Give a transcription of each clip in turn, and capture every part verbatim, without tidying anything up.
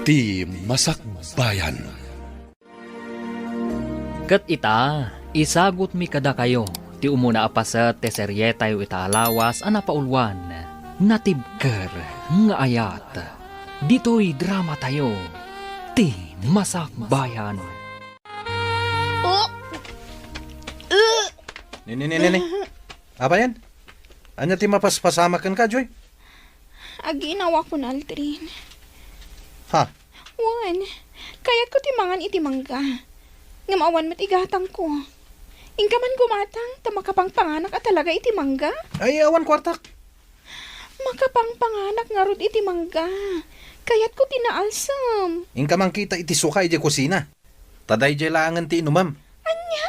Ti Masakbayan. Ket ita, isagutmi kadakayo ti umuna a paset ti serietayo ita a lawas a napauluan, Natibker nga Ayat. Ditoy dramatayo, Ti Masakbayan. Oh! Uh! Ni, ni, ni, ni, ni. Apayen? Ania ti mapaspasamak kenka, Joy? Aginawakon, Aldrin. Ha? Wen, kayatko ti mangan iti mangga. Ngem awan met igatangko. Inka man gumatang, ta makapangpanganak a talaga iti mangga. Ay, awan kuartak. Makapangpanganak ngarud iti mangga. Kayatko ti naalsem. Inka mangkita iti suka idiay kusina. Ta daydiay laengen ti inumem. Ania?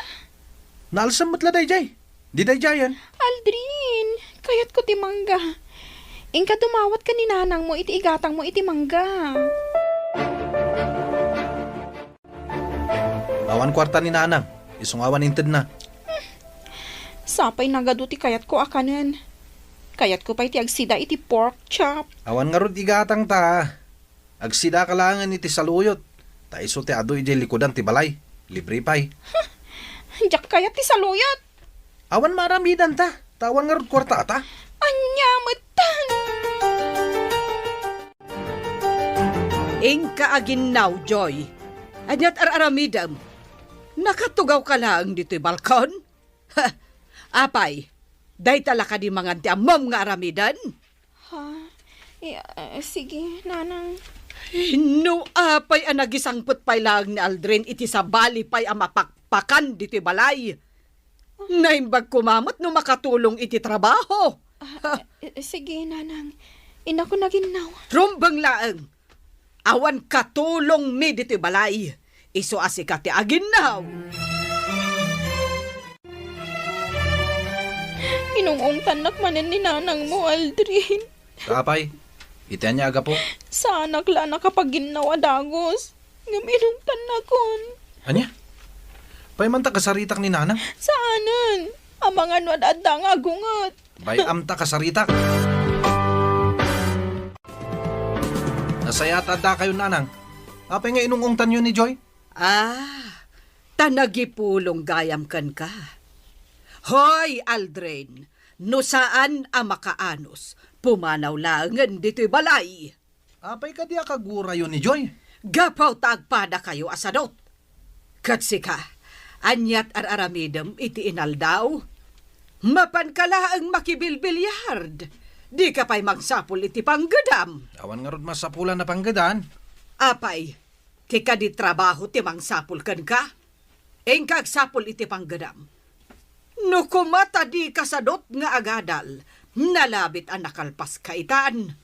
Naalsem met la daydiay. Di daydiayen. Aldrin, kayatko ti mangga. Inka dumawat ken ni nanangmo iti igatangmo iti mangga. Awan kuarta ni nanang. Isu nga awan intedna. Sapay nagadu ti kayatko a kanen. Kayatko pay ti agsida iti pork chop. Awan ngarud igatang ta. Agsidaka laengen iti saluyot, ta isu ti adu idiay likudan ti balay. Libre pay. Diak kayat ti saluyot. Awan maaramidanta, ta awan ngarud kuartata. Ania metten? Inka aginnaw, Joy. Aniat ar-aramidem? Nakatugawka laeng ditoy balkon? Apay, dayta la kadi mangan ti ammom nga aramiden? Ha? Eh, ah, sige, nanang. No apay a nagisangpet pay laeng ni Aldrin iti sabali pay a mapakpakan ditoy balay. Naimbag koma met no makatulong iti trabaho. Ah, eh, sige, nanang. Inakon aginnaw. Rumbeng laeng. Awan katulongmi ditoy balay. Isu a sika ti aginnaw. Inung-ungtannak manen ni nanangmo, Aldrin. Apay, iti ania a gapu? Saanak la a nakapaginnaw a dagus. Ngem inungtannakon. Ania? Apay man ta kasaritak ni nanang? Saanen. Amangan no ad-adda nga agunget. Bay-am ta kasaritak. Nasayaat a addakayo, nanang. Apay nga inung-ungtanyo ni Joy? Ah, ta nagipulong gayam kenka. Hoy, Aldrin, no saan a makaanus, pumanaw laengen ditoy balay. Apay kadi a kagurayo ni Joy? Gapu ta agpadakayo a sadut. Ket sika, aniat ar-aramidem iti inaldaw? Mapanka laeng makibilbiliard. Dika pay mangsapul iti panggedam. Awan ngarud masapulan a panggedan. Apay, ti kadi trabaho ti mangsapul kenka? Inka agsapul iti panggedam. No koma ta dika sadut nga agadal, nalabit a nakalpaska itan.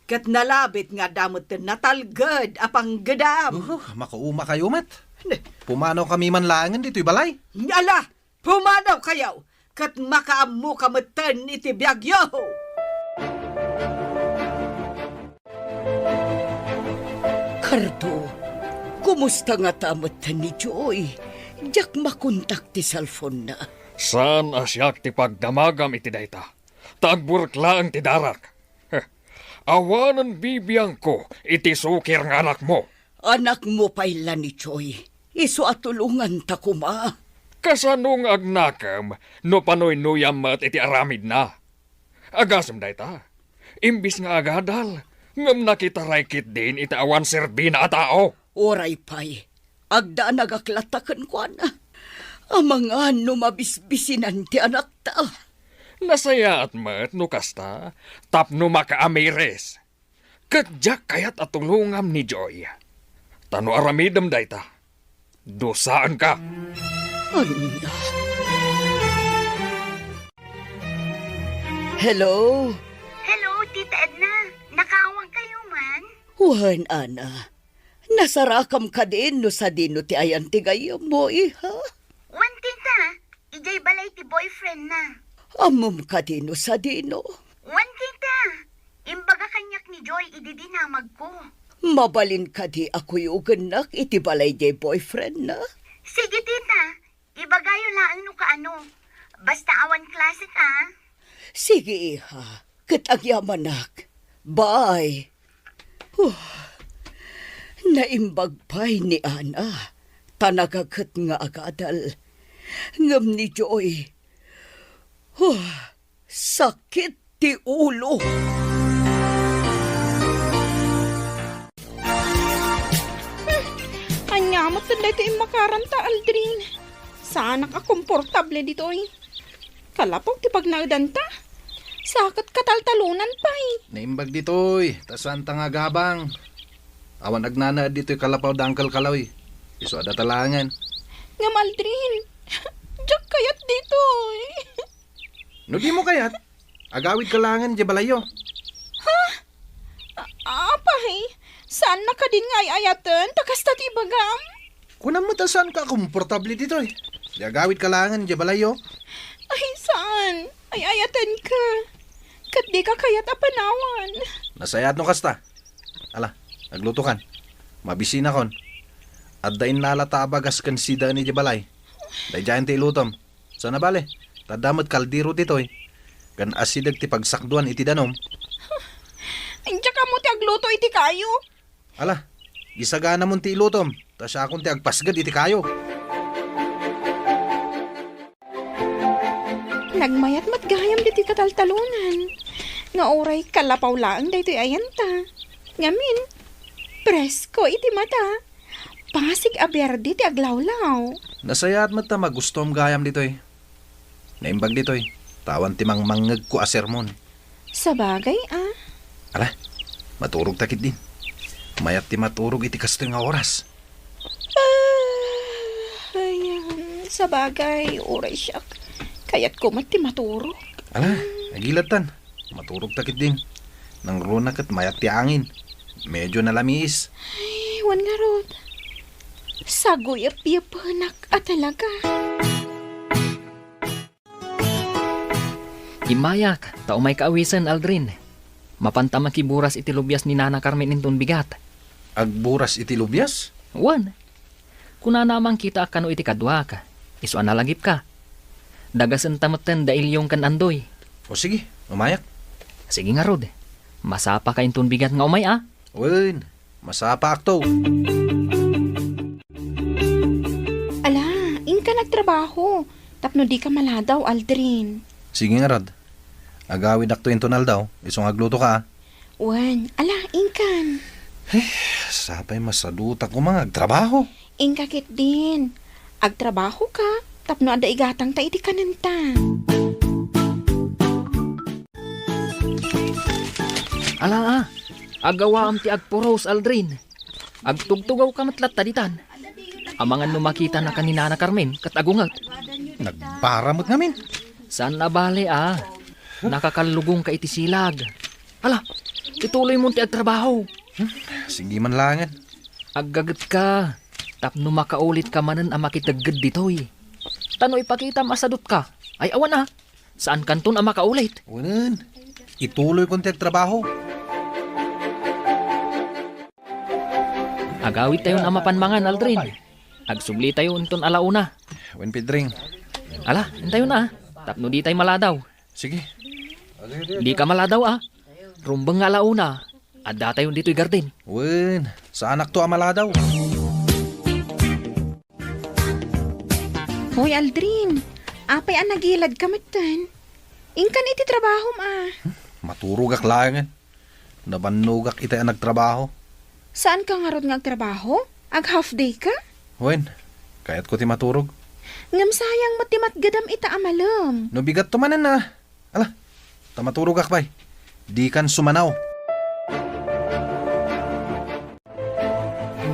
Ket nalabit nga adda metten natalged a panggedam. Uh, makaumakayo met. Ne. Pumanawkami man laengen ditoy balay. Ala, pumanawkayo, ket makaammoka metten iti biagyo. Cardo, kumusta ngata metten ni Joy? Diak makontak ti cellphone-na. Saan a siak ti pagdamagam iti dayta, ta agburek laeng ti darak. Heh, awanen bibiangko iti sukir nga anakmo. Anakmo pay la ni Joy. Isu a tulonganta koma. Kasano nga agnakem no panuynuyam met iti aramidna? Agasem dayta, imbis nga agadal, ngem nakitaray ketdin iti awan serbina a tao. Uray pay, agdanagak latta kenkuana. Amangan no mabisbisinan ti anakta. Nasayaat met no kasta, tapno makaamiris. Ket diak kayat a tulongam ni Joy. Ta no aramidem dayta, dusaenka. Ania? Hello? Hello, Tita Edna. Nakaawangkayo man? Wen, Ana. Nasarakam kadin no sadino ti ayan ti gayyemmo, iha? Wen, Tita. Idiay balay ti boyfriend-na. Ammom kadi no sadino? Wen, Tita. Imbaga kaniak ni Joy idi dinamagko. Mabalin kadi a kuyogennak iti balay diay boyfriend-na? Sige, Tita. Ibagayo laeng no kaano. Basta awan klasek, a. Sige, iha. Ket agyamanak. Bye. Huh. Naimbag pay ni Ana, ta nagaget nga agadal. Ngem ni Joy, huh, sakit ti ulo. Hmm, ania met daytoy immakaranta, Aldrin? Saanak a komportable ditoy. Kalapaw ti pagnaedanta. Sa ket kataltalonan pay. Naimbag ditoy, ta saanta nga agabang. Awan agnanaed ditoy kalapaw da Uncle Kaloy. Isu a data laengen. Ngem Aldrin, diak kayat ditoy. No dimo kayat, agawidka laengen idiay balayyo. Ha? A-, apay, saanna kadin nga ay-ayaten ta kasta ti ibagam? Kunam met a saanka a komportable ditoy. Di agawidka laengen idiay balayyo. Ay, saan? Ay-ayatenka. Ket dika kayat a panawan. Nasayaat no kasta. Ala, aglutokan. Mabisinakon. Adda innalata a bagas ken sidaen idiay balay. Daydiayen ti ilutom. Saan a bale, ta adda met kaldero ditoy, ken asideg ti pagsakduan iti danum. Diak ammo ti agluto iti kayo. Ala, isaganamon ti ilutom, ta siakon ti agpasged iti kayo. Nagmayat met gayam ditoy kataltalonan, nga uray kalapaw laeng daytoy ayanta. Ngamin, presko iti mata. Pasig a berde ti aglawlaw. Nasayaat met ta magustuam gayam ditoy. Naimbag ditoy, ta awan ti mangmangngegko a sermon. Sabagay, a. Ala, maturog ta ketdin. Mayat ti maturog iti kastoy nga oras. Ah, ayan. Sabagay, uray siak. Kayatko met ti maturog. Ala, agiladtan. Maturog ta ketdin. Nangruna ket mayat ti angin. Medyo nalamiis. Ay, wen ngarud. Saguyep-yepenak a talaga. Immayak, ta umayka awisen, Aldrin. Mapanta makiburas iti lubias ni Nana Carmen inton bigat. Agburas iti lubias? Wen. Kunana a mangkitaak kano iti kaduak. Isu a nalagipka. Dagasenta metten da Ilyong ken Andoy. O sige, umayak. Sige ngarud. Masapaka inton bigat nga umay, a? Wen, masapaakto. Ala, inka nagtrabaho. Tapno dika maladaw, Aldrin. Sige ngarud. Agawidakto inton aldaw, isu nga aglutoka, a? Wen, ala, inkan. Eh, sapay masadutak koma nga agtrabaho. Inka ketdin. Agtrabahoka, tapno adda igatangta iti kanenta. Ala, a, agawaam ti agpuros, Aldrin. Agtugtugawka met latta ditan. Amangan no makitanaka ni Nana Carmen ket agunget. Nagbara met ngamin. Saan a bale, a. Nakakallugongka iti silag. Ala, ituloymon ti agtrabaho. Hmm, sige man laengen. Aggagetka, tapno makaulitka manen a makitegged ditoy. Ta no ipakitam a sadutka, ay awan a. Saankanton a makaulit. Wen, ituloykon ti agtrabaho. Agawidtayon a mapan mangan, Aldrin. Agsublitayo inton alauna. Wen, Pedring. Ala, intayon a, tapno ditay maladaw. Sige. Dika maladaw, a. Rumbeng nga alauna, addatayon ditoy garden. Wen, saanakto a maladaw. Hoy, Aldrin, apay a nagiladka metten? Inkan iti trabahom, a. Hmm, maturogak laengen. Nabannogak itay a nagtrabaho. Saanka ngarud nga agtrabaho? Ag-half day ka? Wen, kayatko ti maturog. Ngem sayang met ti matgedam ita a malem. No bigatto manen, a. Ala, ta maturogak pay. Dikan sumanaw.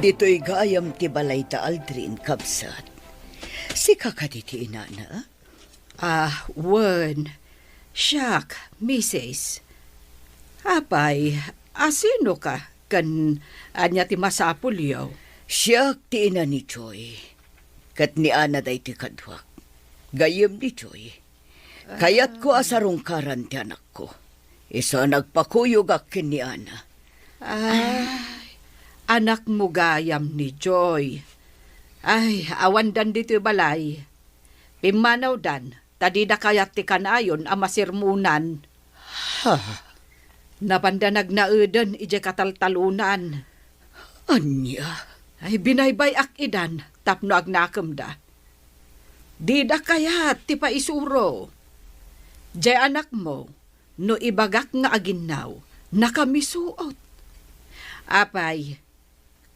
Ditoy gayam ti balay da Aldrin, kabsat. Sika kadi ti inana? Ah, wen. Siak, misis. Apay, asinoka ken ania ti masapulyo? Siak ti ina ni Joy. Ket ni Ana daytoy kaduak. Gayyem ni Joy. Kayatko a sarungkaran ti anakko. Isu a nagpakuyogak ken ni Ana. Ay, anakmo gayam ni Joy. Ay, awandan ditoy balay. Pimmanawdan, ta dida kayat ti kanayon a masermonan. Ha? Napanda nagnaeden idiay kataltalonan. Ania? Ay, binaybay-ak idan tapno agnakemda. Dida kayat ti paisuro. Diay anakmo, no ibagak nga aginnaw, nakamisuot. Apay,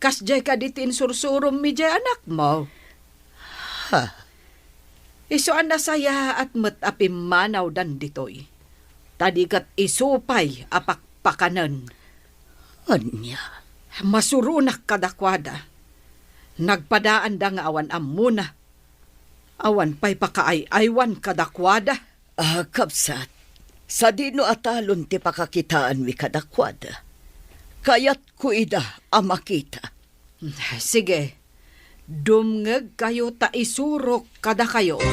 kasdiay kadi ti insursurom idiay anakmo? Ha? Isu a nasayaat met a pimmanawdan ditoy. Ta di ket isu pay a pakpakanen. Ania? Masuronak kadakuada. Nagpadaanda nga awan ammona. Awan pay pakaay-aywan kadakuada. Ah, kabsat, sadino a talon ti pakakitaanmi kadakuada. Kayatko ida a makita. Sige, dumngegkayo ta isurok kadakayo.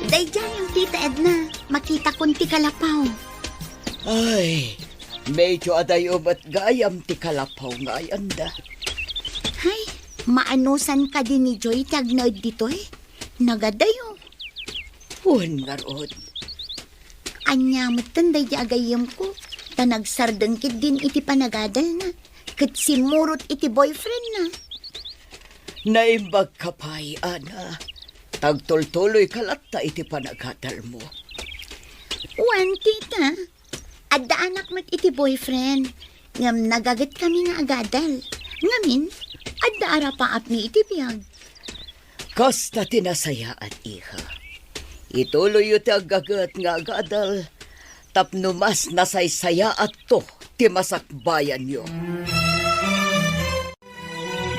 Daydiay, Tita Edna, makitakon ti kalapaw. Ay, medyo adayo met gayam ti kalapaw nga ayanda. Ay, maanusan kadi ni Joy ti agnaed ditoy? Nagadayo. Wen ngarud. Ania metten daydi a gayyemko, ta nagsardeng ketdin iti panagadalna, ket simmurot iti boyfriendna. Naimbagka pay, Ana. Tagtultuloyka latta iti panagadalmo. Wen, tita. Adda anak met iti boyfriend, ngem nagagetkami nga agadal. Ngamin, adda arapaapmi iti biag. Kasta ti nasayaat, iha. Ituloyyo ti aggaget nga agadal tapno mas nasaysayaatto ti masakbayanyo.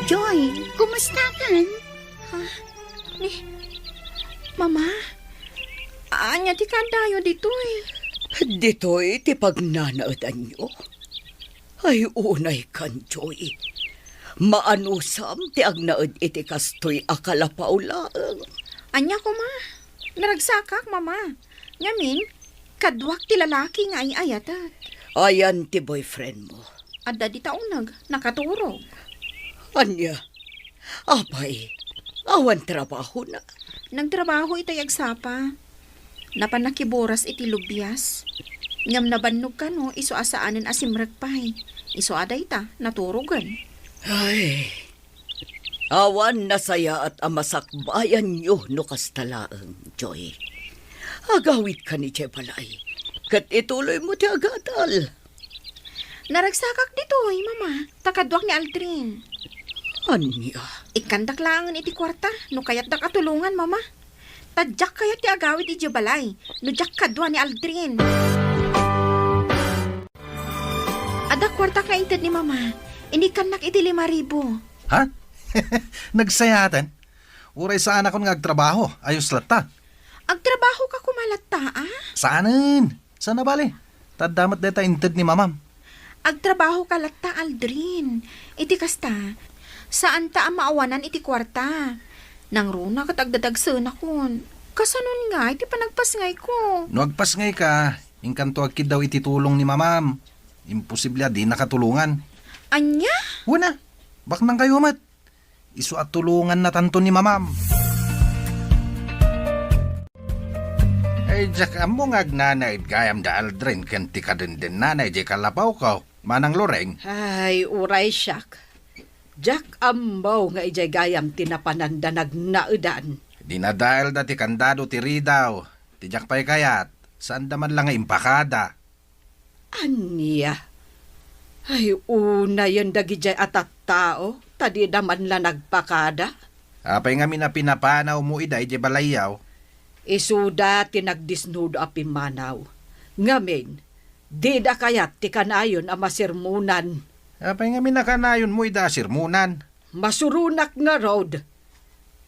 Joy, kumustakan? Ah, ni, Mama, ania ti kaadayo ditoy? Ditoy ti pagnanaedanyo? Ay, unaykan, Joy. Maanusam ti agnaed iti kastoy a kalapaw laeng. Ania koma? Naragsakak, Mama. Ngamin, kaduak ti lalaki nga ay-ayatek. Ayan ti boyfriendmo? Adda dita uneg, nakaturog. Ania? Apay, awan trabahona? Nagtrabaho itay agsapa. Napan nakiburas iti lubias. Ngem nabannog kano isu a saanen a simrek pay. Isu a dayta, naturogen. Ay, awan nasayaat a masakbayanyo no kasta laeng, Joy. Agawidka idiay balay, ket ituloymo ti agadal. Naragsakak ditoy, Mama, ta kaduak ni Aldrin. Ania? Ikkandak laengen iti kuarta no kayatdak a tulongan, Mama. Ta diak kayat ti agawid idiay balay no diak kadua ni Aldrin. Adda kuartak nga inted ni Mama. Inikkannak iti lima ribu. Ha? Nagsayaaten? Uray saanakon nga agtrabaho, ayos latta. Agtrabahoka koma latta, a? Saanen? Saan a bale? Ta adda met dayta inted ni Mamam. Agtrabahoka latta, Aldrin. Iti kasta, saanta a maawanan iti kuarta. Nangruna ket agdadagsenakon. Kasanon ngay ti panagpasngayko? No agpasngayka, inkanto agkiddaw iti tulong ni Mamam. Imposible a dinaka tulongan. Ania? Wen a, baknangkayo met. Isu a tulongannatanto ni Mamam. Ay, diak ammo nga agnanaed gayam da Aldrin ken ti kadendennana idiay kalapawko, Manang Loreng. Ay, uray siak. Diak ammo nga idiay gayam ti napananda nagnaedan. Dinadaelda ti kandado ti ridaw. Ti diak pay kayat, saanda man la nga impakada. Ania? Ay, unayen dagidiay a tattao, ta dida man la nagpakada. Apay ngamin a pinapanawmo ida idiay balayyo? Isuda ti nagdisnudo a pimmanaw. Ngamin, dida kayat ti kanayon a masermonan. Apay ngamin a kanayonmo ida a sermonan? Masuronak ngarud.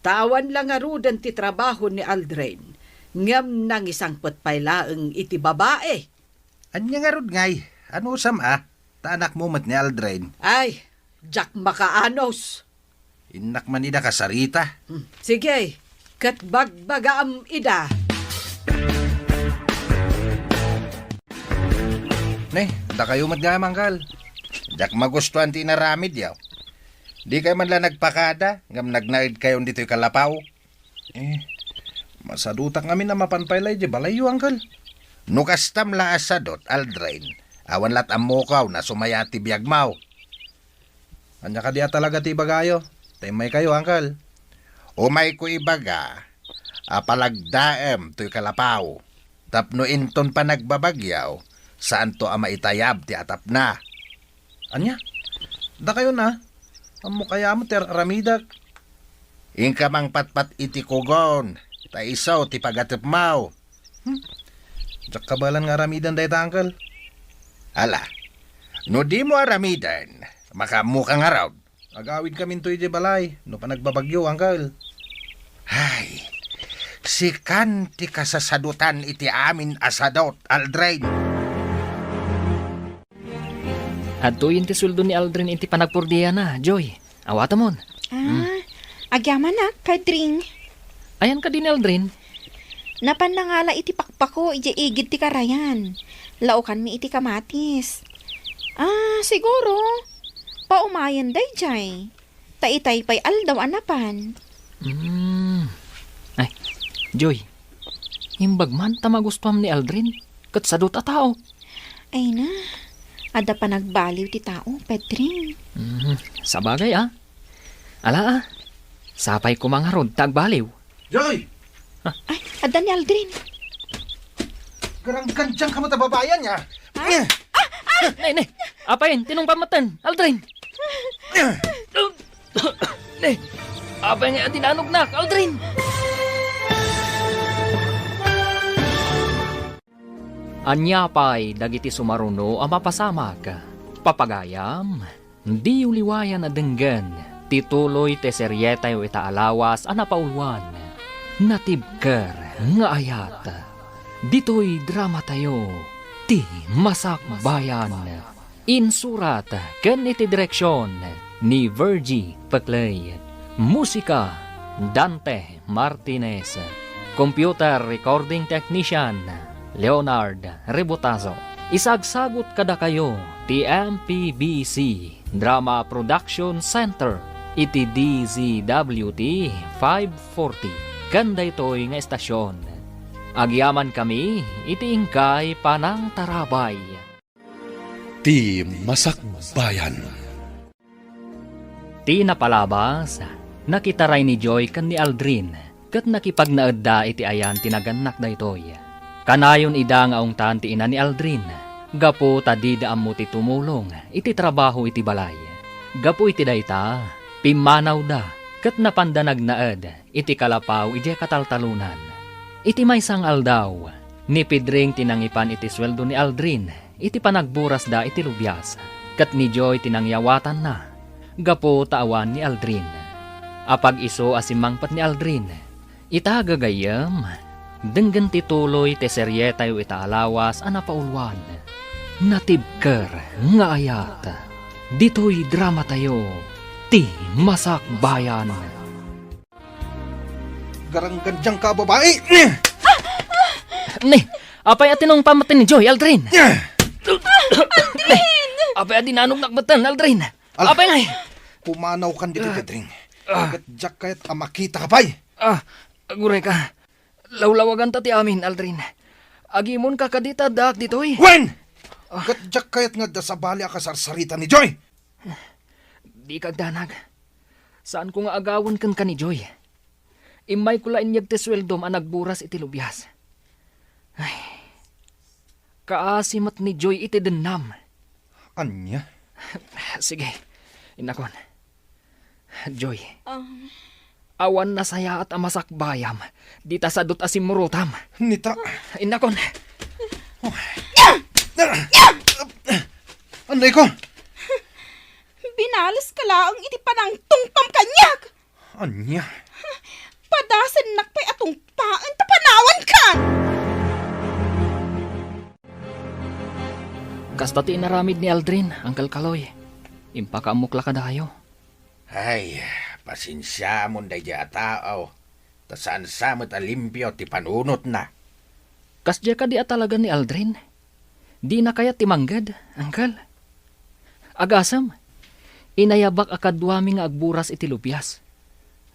Ta awan la ngaruden ti trabaho ni Aldrin, ngem nangisangpet pay laeng iti babae. Ania ngarud ngay? Anusam a? Ta anakmo met ni Aldrin. Ay, diak makaanus. Innak man ida kasarita. Hmm, sige, ket bagbagaam ida. Ne, dakayo met gayam, Angkal. Diak magustuan ti inaramidyo. Dikay man la nagpakada, ngem nagnaedkayon ditoy kalapaw. Eh, masadutak ngamin a mapan pay la idiay balayyo, Angkal. No kastam la a sadut, Aldrin, Awan lat' ammokaw no sumaya ti biagmo. Ania kadi a talaga ti ibagayo? Ta immaykayo, Uncle. Umayko ibaga a palagdaem toy kalapaw tapno inton panagbabagyo, saanto a maitayab ti atapna. Ania? Dakayo na? Ammok aya met ti ar-aramidek. Inka mangpatpat iti kugon, ta isu ti pagatepmo. Hmm? Diak kabaelan nga aramiden dayta, Uncle. Ala, no dimo aramiden, makaammoka ngarud. Agawidkaminto idiay balay no panagbabagyo, Uncle. Ay, sikan ti kasasadutan iti amin a sadut, Aldrin. Adtoyen ti sueldo ni Aldrin iti panagpurdiana, Joy. Awatemon. Ah, agyamanak, Pedring. Ayan kadi ni Aldrin? Napan nangala iti pakpako idiay igid ti karayan. Laokanmi iti kamatis. Ah, siguro, paumayen daydiay. Ta itay pay aldaw a napan. Hmm. Ay, Joy, imbag man ta magustuam ni Aldrin, ket sadut a tao. Ay na, adda panagbaliw ti tao, Pedring. Hmm, sabagay, ah. Ala, ah. Sapay koma ngarud ta agbaliw. Joy! Ay, adda ni Aldrin. Garanggandiangka met a babai ania? Ah? Nay, nay. Apay, tinungpam metten, Aldrin. Nay, apay nga adinanognak, Aldrin? Ania pay dagiti sumaruno a mapasamak? Papagayam, diyo liwayan a denggen ti tuloy ti serietayo ita a lawas a napauluan, Natibker nga Ayat. Ditoy dramatayo, ti Masakbayan. Insurat ken iti direksion ni Virgie Peclay. Musika, Dante Martinez. Computer recording technician, Leonard Rebotazo. Isagsagut kadakayo ti M P B C Drama Production Center iti D Z W T five forty ken daytoy nga estasion. Agyamankami iti inkay panangtarabay. Ti Masakbayan. Ti napalabas, nakitaray ni Joy ken ni Aldrin, ket nakipagnaedda iti ayan ti nagannak daytoy. Kanayon ida nga ungtan ti ina ni Aldrin, gapu ta dida ammo ti tumulong iti trabaho iti balay. Gapu iti dayta, pimmanawda ket napanda nagnaed iti kalapaw idiay kataltalonan. Iti maysa nga aldaw, ni Pedring ti nangipan iti sueldo ni Aldrin iti panagburasda iti lubias, ket ni Joy ti nangyawatanna gapu ta awan ni Aldrin. Apag-isu a simmangpet ni Aldrin, ita gagayyem, denggen ti tuloy ti serietayo ita a lawas a napauluan, Natibker nga Ayat. Ditoy dramatayo, ti Masakbayan. Garanggandiangka a babai! Ni, apay a tinungpam metten ni Joy, Aldrin? Ni, apay a dinanognak metten, Aldrin? Ala, apay ngay? Pumanawkan ditoy, Pedring. Ah. Ket diak kayat a makitaka pay. Ah, agurayka. Lawlawaganta ti amin, Aldrin. Agimonka kadi ta addaak ditoy? Wen! Ah. Ket diak kayat nga adda sabali a kasarsarita ni Joy. Dika agdanag. Saanko nga agawen kenka ni Joy. Immayko la inyeg ti sueldom a nagburas iti lubias. Ay, kaasi met ni Joy iti dennam. Ania? Sige, innakon. Joy. Um. Awan nasayaat a masakbayam. Dita sadut a simmurotam. Nita. Innakon. Anay ko. Binaleska laeng iti panangtungpam kaniak. Ania? Padasennak pay a tungpaen ta panawanka. Kasta ti inaramid ni Aldrin, Uncle Kaloy. Impakaammok la kadayo. Ay, pasensiamon daydiay a tao, ta saan sa met a limpio ti panunotna. Kasdiay kadi a talaga ni Aldrin? Dina kayat ti mangged, Uncle? Agasem, inayabak a kaduami nga agburas iti lubias.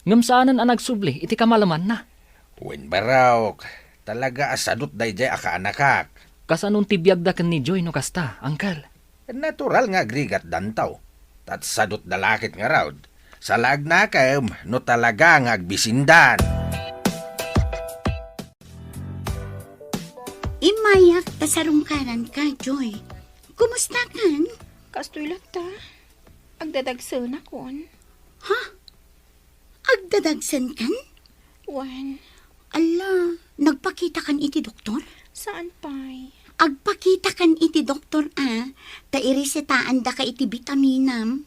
Ngem saanen a nagsubli iti kamalemanna. Wen, barok, talaga a sadut daydiay a kaanakak. Kasanon ti biagda ken ni Joy no kasta, Uncle? Natural nga agrigatdanto. Tatsadotda la ket ngarud. Salagnakem no talaga nga agbisindan. Immayak ta sarungkaranka, Joy. Kumustakan? Kastoy latta. Agdadagsenakon. Ha? Agdadagsenkan? Wen. Alla, nagpakitakan iti doktor? Saan pay? Agpakitakan iti doktor a, ta iresetaandaka iti bitaminam.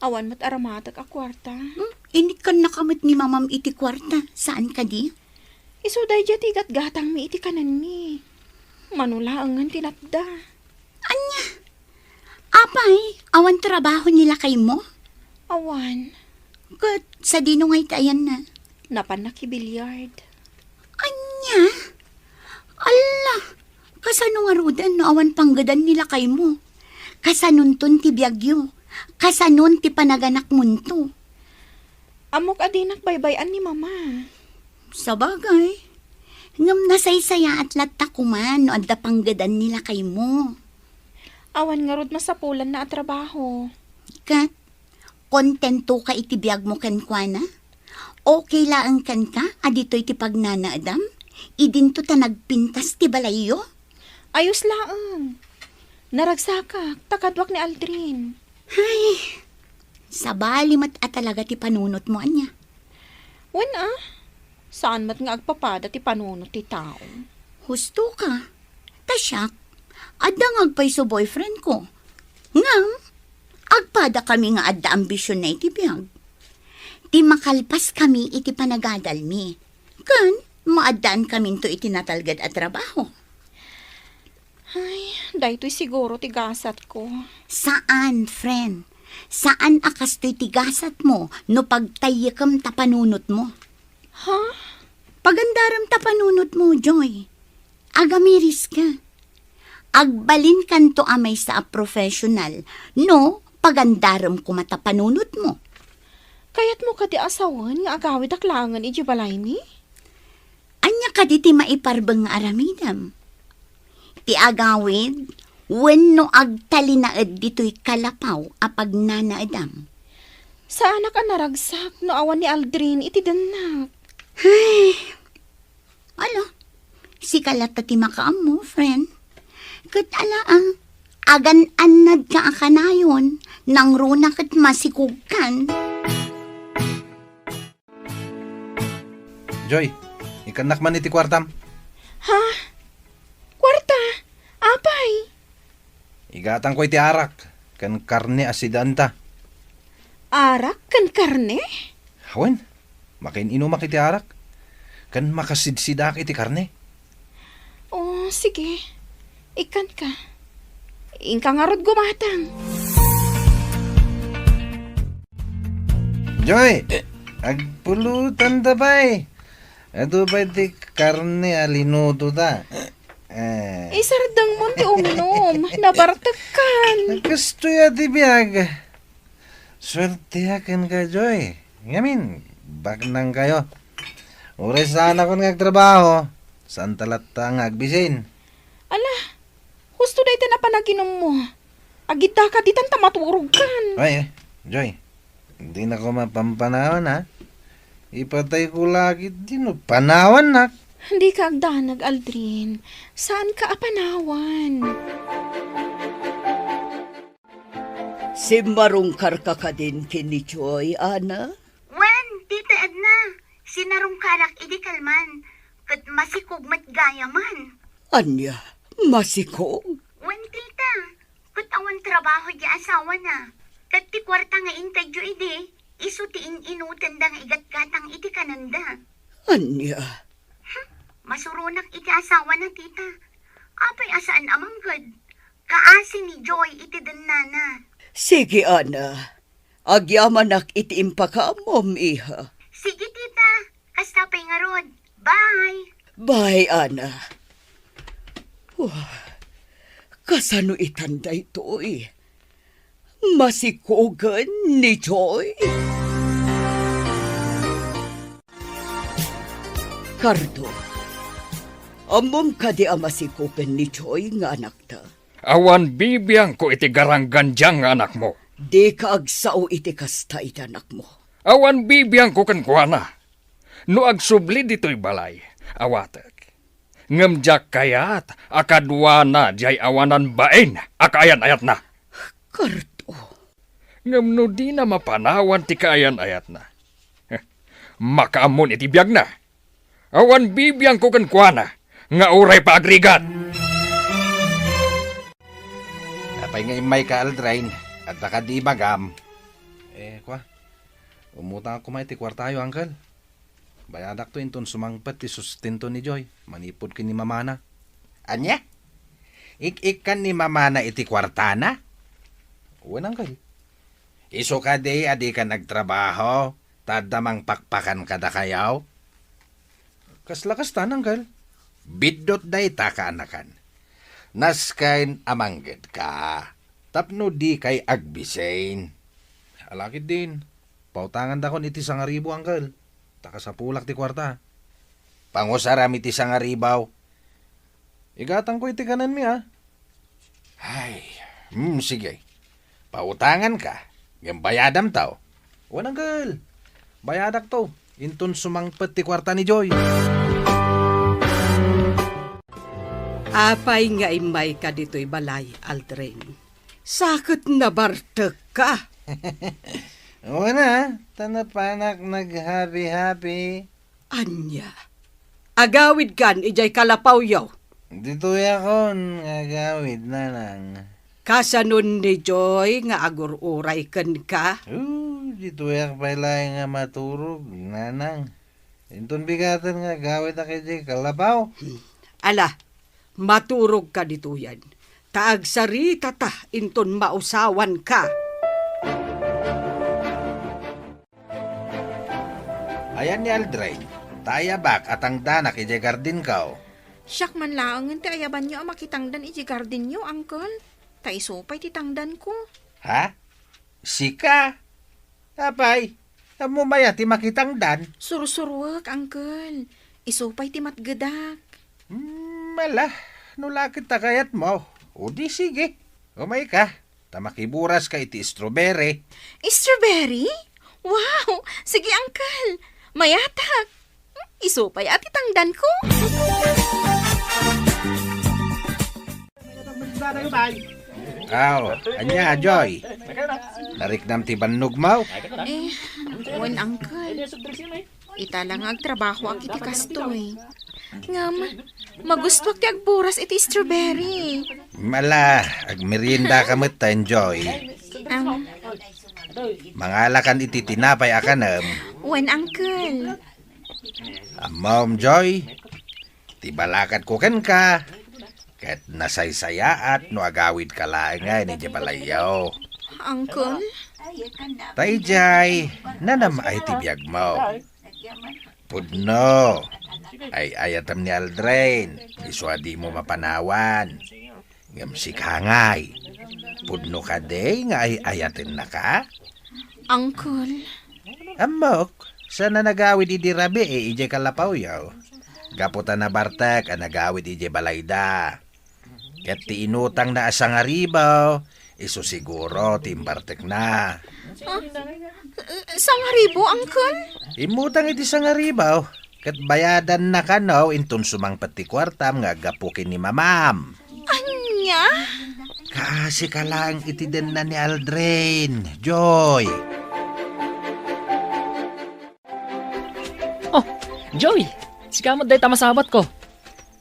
Awan met aramatek a kuarta. Hmm? Initkannaka met ni mamam iti kuarta, saan kadi? Isu daydiay ti gatgatangmi iti kanenmi. Mano laengen ti natda. Ania? Apay, awan trabaho ni lakaymo? Awan. Ket sadino ngay ti ayanna? Napanna ki billiard. Ania? Alla, kasano ngaruden no awan panggedan ni lakaymo? Kasanonton ti biagyo? Kasanon ti panaganakmonto? Ammok a dinak baybay-an ni Mama. Sabagay. Ngem nasaysayaat latta koma no adda panggedan ni lakaymo. Awan ngarud masapulanna a trabaho. Ket, kontentoka iti biagmo kenkuana? Okay laeng kenka a ditoy ti pagnanaedam? Idinto ta nagpintas ti balayyo? Ayos laeng. Naragsakak, ta kaduak ni Aldrin. Ay, sabali met a talaga ti panunotmo, ania? Wen a, saan met nga agpapada ti panunot ti tao. Husto ka. Ta siak, adda nga agpayso boyfriend ko. Ngem, agpada kami nga adda ambisionna iti biag. Ti makalpas kami iti panagadalmi. Ken, maaddaan kaminto iti natalged a trabaho. Ay, daytoy siguro ti gasatko. Saan, friend. Saan a kastoy ti gasatmo no pagtayyekem ta panunotmo. Ha? Pagandarem ta panunotmo, Joy. Agamiriska. Agbalinkanto a maysa a professional no pagandarem koma ta panunotmo. Kayatmo kadi a sawen nga agawidak laengen idiay balaymi? Ania kadi ti maiparbeng nga aramidem? Ti agawid wenno agtalinaed ditoy kalapaw a pagnanaedam? Saanak a naragsak no awan ni Aldrin iti dennak. Ay, ala, sika latta ti makaammo, friend. Ket ala, ah, agan-annadka a kanayon, nangruna ket masikogkan. Joy, ikannak man iti kuartam. Ha? Kuarta? Apay? Igatangko iti arak ken karne a sidaanta. Arak ken karne? Wen, makin-inumak iti arak ken makasidsidaak iti karne. O, sige. Ikkanka. Inka ngarud gumatang. Joy, agpulotanda pay. Adu pay ti karne a linutota. Eh. Isardengmon ti uminum. Nabartekkan. Kastoy a ti biag. Suerteak kenka, Joy. Ngamin, baknangkayo. Uray saanakon nga agtrabaho, saanta latta nga agbisin. Ala, husto dayta a panaginummo. Agiddaka ditan ta maturogkan. Ay, eh, Joy, dinako mapampanawan, ha? Ipatayko la ketdi no panawannak. Dika agdanag, Aldrin. Saanka a panawan. Simmarungkarka kadin ken ni Joy, Ana? Wen, Tita Edna, sinarungkarak idi kalman, ket masikog met gayamen. Ania? Masikog? Wen, Tita, ket awan trabaho ti asawana. Ket ti kuarta nga intedyo idi, isu ti in-inutenda nga igatgatang iti kanenda. Ania? Hm, masuronak iti asawana, Tita. Apay a saan a mangted? Kaasi ni Joy iti dennana. Sige, Ana. Agyamanak iti impakaammom, iha. Sige, Tita. Kasta pay ngarud. Bye. Bye, Ana. Wah, kasano itan daytoy? Masikogen ni Joy? Kardon, Ammom kadi a masikopen ni Joy nga anakta? Awan bibiangko iti garanggandiang nga anakmo. Dika agsao iti kasta iti anakmo. Awan bibiangko kenkuana. No agsubli ditoy balay, awatek. Ngem diak kayat a kaduana diay awanan bain a kaayan-ayatna. Karto. Ngem no dina mapanawan ti kaayan-ayatna, makaammon iti biagna. Awan bibiangko kenkuana nga uray pa agrigat. Apay nga immayka, Aldrin? Adda kadi ibagam? Eh, kua, umutangak koma iti kuartayo, Uncle. Bayadakto inton sumangpet ti sustento ni Joy manipud ken ni mamana. Ania? Ik-ikkan ni mamana iti kuartana? Wen, Uncle. Isu kadi a dikan agtrabaho, ta adda mangpakpakan kadakayo? Kasla kasta, Uncle. Biddut dayta, kaanakan. Nasken a manggedka tapno dikay agbisin. Ala ketdin, pautangandakon iti sangaribu, Uncle. Ta kasapulak ti kuarta. Pangusaram iti sangaribu. Igatangko iti kanenmi, a. Ay, hmm, sige. Pautanganka, ngem bayadamto. Wen, Uncle. Bayadakto inton sumangpet ti kuarta ni Joy. Apay nga immayka ditoy balay, Aldrin? Sa ket nabartekka. Wen a, ta napanak naghabi-habi. Ania? Agawidkan idiay kalapawyo? Ditoyakon nga agawid, nanang. Kasanon ni Joy nga agur-uray kenka? Oh, ditoyak pay laeng nga maturog, nanang. Inton bigaten nga agawidak idiay kalapaw. Hmm. Ala, maturogka ditoyen. Ta agsaritata inton mausawanka. Ayan ni Aldrin, ta ayabak a tangdanak idiay gardinko. Siak man laengen ti ayabanyo a makitangdan idiay gardinyo, Uncle. Ta isu pay ti tangdanko. Ha? Sika? Apay, ammom aya ti makitangdan? Sursuruek, Uncle. Isu pay ti matgedak. Hmm, ala, no la ket ta kayatmo, o di sige. Umayka. Ta makiburaska iti strawberry. Strawberry? Wow! Sige, Uncle. Mayatak. Isu pay a ti tangdanko. Aw, ania, Joy? Nariknam ti bannogmo? Eh, wen, Uncle. Ita la nga agtrabahoak iti kastoy. Ngem, magustoak ti agburas iti strawberry. Ala, agmeriendaka metten, Joy. Am. Mangalakan iti tinapay a kanem. Wen, Uncle. Ammom, Joy, ti balakadko kenka, ket nasaysayaat no agawidka laengen idiay balayyo. Uncle? Ta idiay, nanam-ay ti biagmo. Pudno, ay-ayatem ni Aldrin, isu a dimo mapanawan. Ngem sika ngay, pudno kadi nga ay-ayatennaka? Uncle. Ammok, saan a nagawid idi rabii idiay kalapawyo. Gapu ta nabartek a nagawid idiay balayda. Ket ti inutangna a sangaribu, isu siguro ti imbartekna. Ah, sangaribu, Uncle? Immutang iti sangaribu, ket bayadanna kano inton sumangpet ti kuartam nga aggapu ken ni mamam. Ania? Kaasika laeng iti denna ni Aldrin, Joy. Oh, Joy! Sika met dayta masabatko.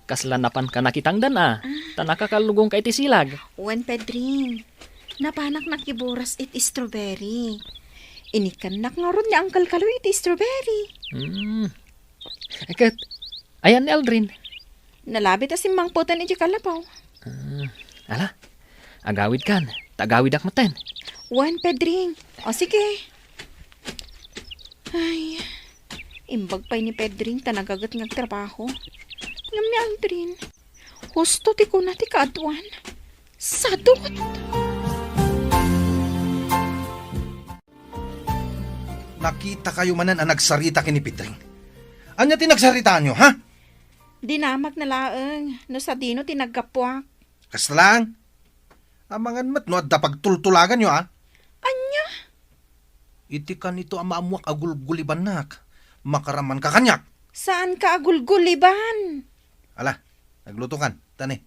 Kasla napanka nakitangdan a, ta nakakallugonka iti silag. Wen, Pedring. Napanak nakiburas iti strawberry. Inikkannak ngarud ni Uncle Kaloy iti strawberry. Hmm. Ket, ayan ni Aldrin? Nalabit a simmangpeten idiay kalapaw. Ah, ala, agawidkan, ta agawidak metten. Wen, Pedring. O, sige. Ay, imbag pay ni Pedring ta nagaget nga agtrabaho. Ngem ni Aldrin, husto ti kuna ti kaaduan. Sadot! Nakitakayo manen a nagsarita ken ni Pedring. Ania ti nagsaritaanyo, ha? Dinamakna laeng no sadino ti naggapuak. Kasta laeng. Amangan met no adda pagtultulaganyo, a? Ania? Iti kanito a maammoak a gulgulibannak, makaramanka kaniak. Saanka a gulguliban? Ala, aglutokan, ta ne,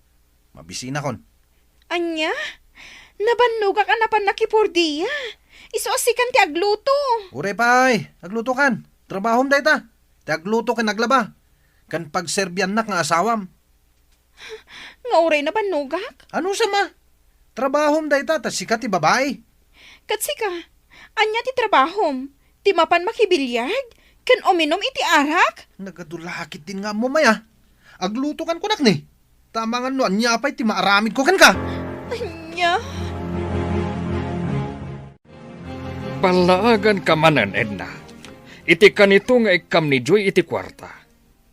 mabisinakon. Ania? Nabannogak a napan nakipordia. Isu a sikan ti agluto. Uray pay, aglutokan. Trabahom dayta. Ti agluto ken aglaba. Ken pagserbiannak nga asawam. Nga uray nabannogak? Ano sama? Trabahom dayta, ta sika ti babai. Ket sika, ania ti trabahom? Ti mapan makibiliard? Ken uminum iti arak? Nagadu la ketdin nga ammom aya. Aglutokan kunak ni. Ta amangan no ania pay ti maaramidko kenka. Ania? Ballaaganka manen, Edna. Iti kanito nga ikkam ni Joy iti kuarta.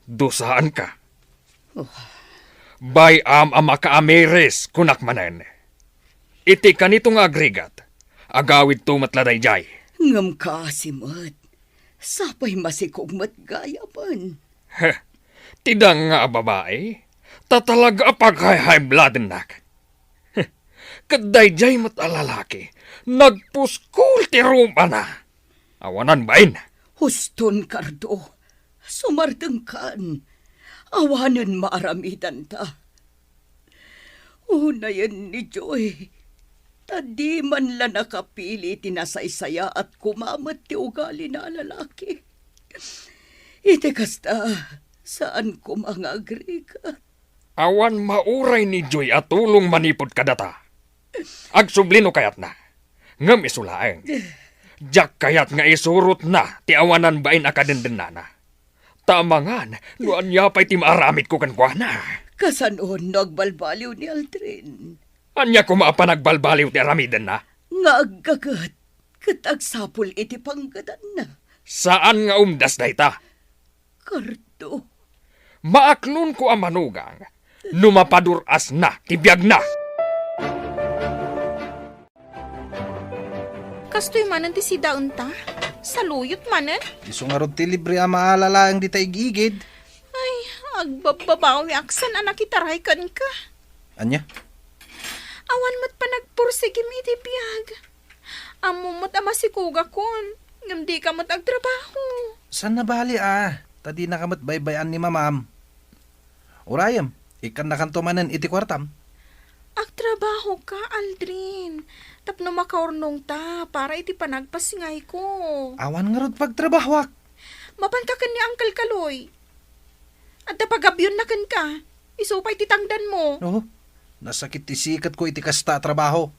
Dusaanka. Oh. Bay-am a makaamiris, kunak manen. Iti kanito nga agrigat, agawidto met la daydiay. Ngem kaasi met, sapay masikog met gayamen. Heh, ti danga a babai, ta talaga a paghayhaybladennak. Heh, ket daydiay met a lalaki, nagpuskol ti rumana. Awanan bain. Huston, Cardo. Sumardengkan. Awanen maaramidanta. Unayen ni Joy, ta di man la nakapili ti nasaysayaat koma met ti ugalina a lalaki. Iti kasta, saan koma nga agrigat. Awan mauray ni Joy a tulong manipud kadata. Agsubli no kayatna. Ngem isu laeng. Diak kayat nga isurotna ti awanan bain a kadendennana. Ta amangan no ania pay ti maaramidko kenkuana. Kasanon no agbalbaliw ni Aldrin? Ania koma a panagbalbaliw ti aramidenna? Nga aggaget ket agsapul iti panggedanna. Saan nga umdas dayta. Cardo. Maaklonko a manugang no mapadur-asna ti biagna. Kastoy manen ti sidaenta? Saluyot manen? Isu ngarud ti libre a maala laeng dita ig-igid. Ay, agbabbabawiak saan a nakitaray kenka. Ania? Awan met panagpursigim iti biag. Ammom met a masikogakon, ngem dika met agtrabaho. Saan a bali a, ta dinaka met baybay-an ni mamam. Urayem, ikkannakanto manen iti kuartam. Agtrabahoka, Aldrin, tapno makaurnongta para iti panagpasingayko. Awan ngarud pagtrabahoak. Mapanka ken ni Uncle Kaloy. Adda pagabionna kenka. Isu pay ti tangdanmo. Oh, nasakit ti siketko iti kasta a trabaho.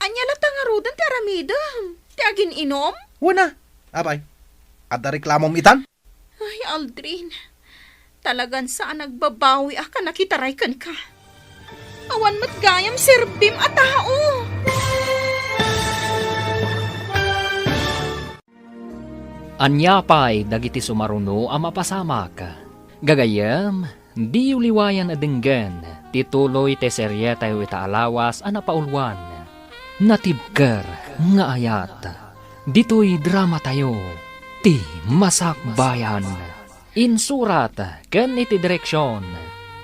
Ania latta ngaruden ti aramidem? Ti agin-inom? Wen a. Apay, adda reklamom itan? Ay, Aldrin. Talagan saan a nagbabawiak a nakitaray kenka. Awan met gayam serbim a tao. Ania pay dagiti sumaruno a mapasamak? Gagayyem, diyo liwayan a denggen ti tuloy ti serietayo ita a lawas a napauluan, Natibker nga Ayat. Ditoy dramatayo, Ti Masakbayan. Insurat ken iti direksion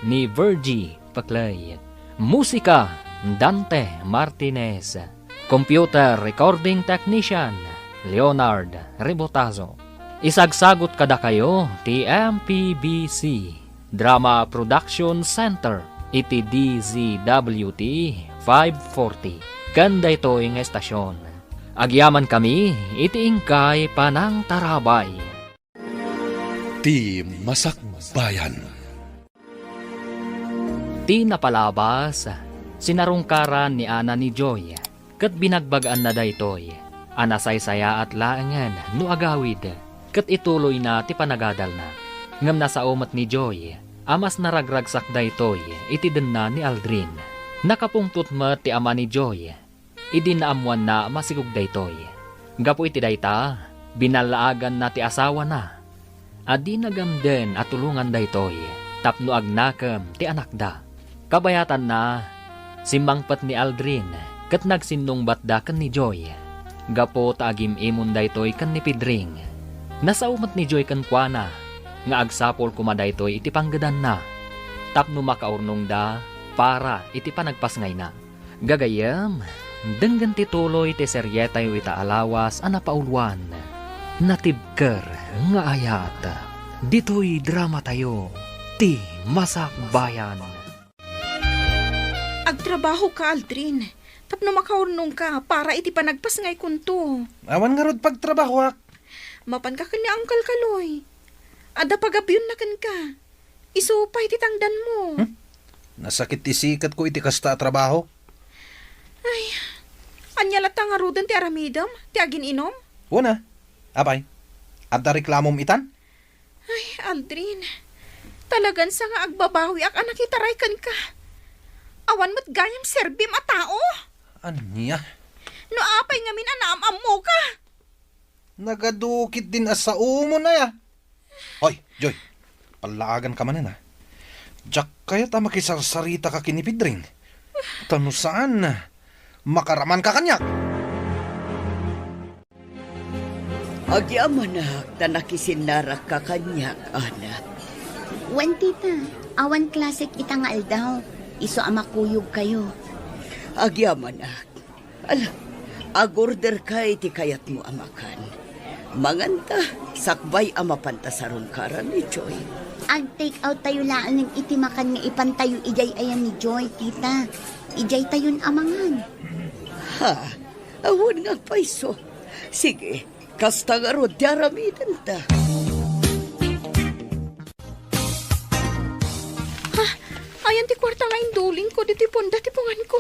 ni Virgie Paclay. Musika, Dante Martinez. Computer recording technician, Leonard Rebotazo. Isagsagut kadakayo ti M P B C Drama Production Center iti D Z W T five forty. Ken daytoy nga estasion, agyamankami iti inkay panangtarabay. Ti Masakbayan. Ti napalabas, sinarungkaran ni Ana ni Joy, ket binagbag-anna daytoy a nasaysayaat laengen no agawid ket ituloyna ti panagadalna. Ngem nasao met ni Joy a mas naragragsak daytoy iti denna ni Aldrin. Nakapungtot met ti ama ni Joy idi naammoanna a masikog daytoy. Gapu iti dayta, binallaaganna ti asawana a di nagamden a tulongan daytoy tapno agnakem ti anakda. Kabayatanna, simmangpet ni Aldrin ket nagsinnungbatda ken ni Joy. Gapu ta agim-imon daytoy ken ni Pedring, nasao met ni Joy kenkuana nga agsapul koma daytoy iti panggedanna tapno makaurnongda para iti panagpasngayna. Gagayyem, denggen ti tuloy ti serietayo ita a lawas a napauluan, Natibker nga Ayat. Ditoy dramatayo, Ti Masakbayan. Agtrabahoka, Aldrin, tapno makaurnongka para iti panagpasngaykonto. Awan ngarud pagtrabahoak. Mapanka ken ni Uncle Kaloy. Adda pagabionna kenka. Isu pay ti tangdanmo. Hmm? Nasakit ti siketko iti kasta a trabaho. Ay, ania latta ngaruden ti aramidem? Ti agin-inom? Wen a. Apay, adda reklamom itan? Ay, Aldrin, talagan sa nga agbabawiak a nakitaray kenka. Awan met gayam serbim a tao. Ania? No apay ngamin a naam-ammoka? Nagadu ketdin a saomon aya. Hoy, Joy, pallaaganka manen, a. Diak kayat a makisarsaritaka ken ni Pedring. Ta no saan, makaramanka kaniak. Agyamanak ta nakisinnarakka kaniak, anak. Wen, tita, awan klasek ita nga aldaw. Isu a makuyogkayo. Agyamanak. Ala, agorderka iti kayatmo a makan. Manganta, sakbay a mapanta sarungkaran ni Joy. Ag-take out tayo laeng iti makan nga ipantayo idiay ayan ni Joy, tita. Idiay tayon a mangan. Ha? Awan nga agpayso. Sige, kasta ngarud ti aramidenta. Ha? Ayan ti kuarta nga indulingko ditoy punda ti punganko.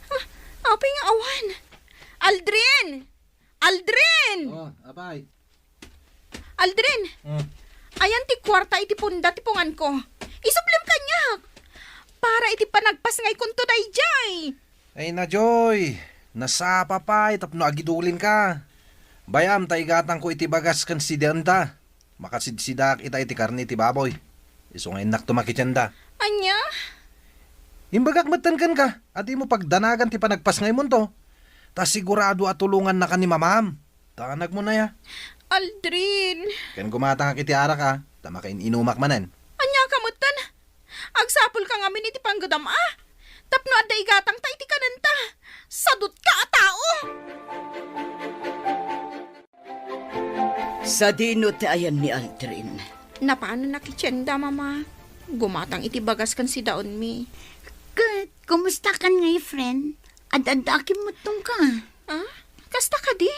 Ha? Apay nga awan? Aldrin! Aldrin! Oh, apay. Aldrin! Hmm. Ayan ti kuarta iti punda ti punganko. Isublem kaniak. Para iti panagpasngaykonto daydiay. Ay na, Joy. Nasapa pay tapno agidulinka. Bayam ta igatangko iti bagas ken sidaenta. Makasidsidaak ita iti karne ti baboy. Isu nga innak tumakitienda. Ania? Imbagak metten kenka, a dimo pagdanagan ti panagpasngaymonto. Ta sigurado a tulongannaka ni mamam. Tanagmo na ya. Aldrin. Ken gumatangak iti arak a, ta makain-inumak manen. Ania ka metten? Agsapulka ngamin iti panggedam a. Tapno adda igatangta iti kanenta. Sadutka a tao! Sadino ti ayan ni Aldrin? Napanan a kitienda, Mama. Gumatang iti bagas ken sidaenmi. Ket, kumusta kan ngay, friend? Ad-adda a kimmuttongka. Ah? Kasta kadi?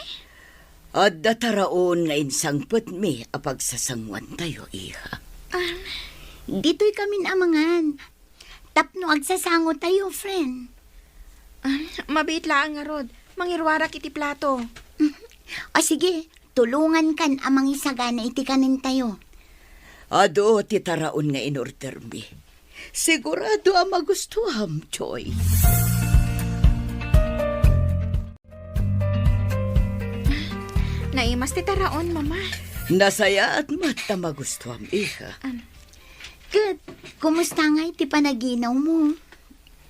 Adda taraon nga insangpetmi a pagsasangoantayo, iha. Ah. Ditoy kamin a mangan. Tapno agsasangotayo, friend. Ah, mabiit laeng ngarud. Mangiruarak iti plato. O sige, tulongankan a mangisagana iti kanentayo. Adu ti taraon nga inordermi. Sigurado a magustuam, Joy. Naimas ti taraon, Mama. Nasayaat met ta magustuam, iha. Am. Ket, kumusta ngay ti panaginawmo?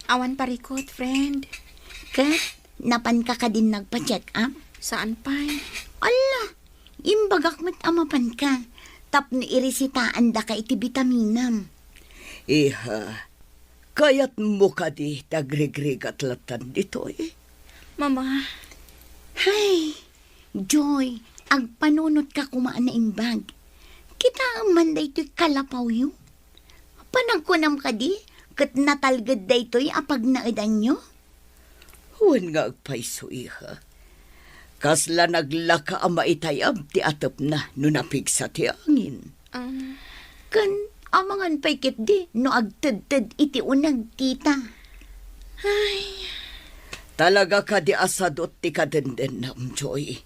Awan parikut, friend. Ket, napanka kadin nagpa-check up? Saan pay. Alla, imbagak met a mapanka, tapno irisitaandaka iti bitaminam. Iha, kayatmo kadi ti agrigrigat lattan ditoy? Mama. Hay, Joy, agpanunotka koma a naimbag. Kitaem man daytoy kalapawyo. Panagkunam kadi, ket natalged daytoy a pagnaedanyo? Wen nga agpayso, iha. Kasla naglaka a maitayab ti atepna no napigsa ti angin. Um. Ken amangan pay ketdi no agtedted iti uneg, tita. Ay. Talaga kadi a sadut ti kadendennam, Joy.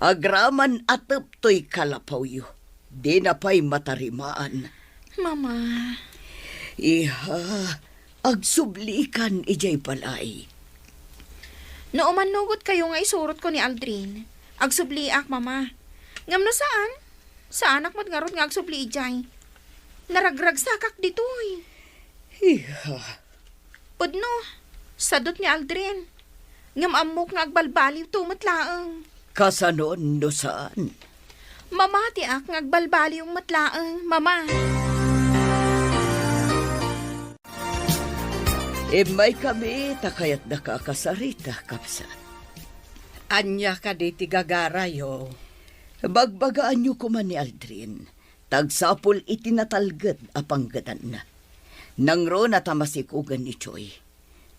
Agraman atep toy kalapawyo, dina pay matarimaan. Mama. Iha, agsublikan idiay balay. No umannugotkayo nga isurotko ni Aldrin, agsubliak, Mama. Ngem no saan, saanak met ngarud nga agsubli idiay. Naragragsakak ditoy. Iha. Pudno, sadut ni Aldrin. Ngem ammok nga agbalbaliwto met laeng. Kasano no saan? Mamatiak nga agbalbaliw met laeng, Mama. Immaykami ta kayatdaka a kasarita, kabsat. Ania kadi ti gagarayo? Bagbagaanyo koma ni Aldrin, ta agsapul iti natalged a panggedanna. Nangruna ta masikugen ni Joy.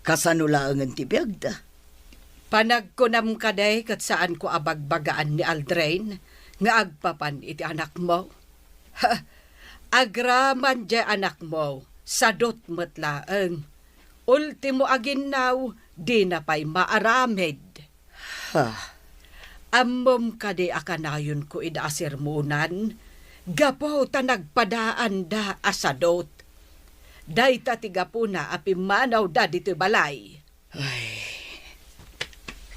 Kasano laengen ti biagda? Panagkunam kadi ket saanko a bagbagaan ni Aldrin nga agpapan iti anakmo? Ha, agraman diay anakmo, sadut met laeng. Ultimo a ginnaw, dina pay maaramid. Ha? Ammom kadi a kanayonko ida a sermonan gapu ta nagpadaanda a sadut? Dayta ti gapuna a pimmanawda ditoy balay. Ay.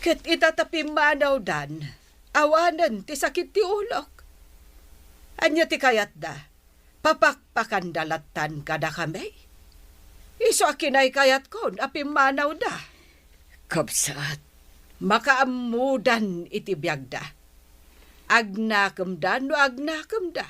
Ket ita ta pimmanawdan, awanen ti sakit ti ulok. Ania ti kayatda? Papakpakanda lattan kadakami? Isu a kinaykayatkon a pimmanawda. Kabsat, makaammodan iti biagda. Agnakemda no agnakemda,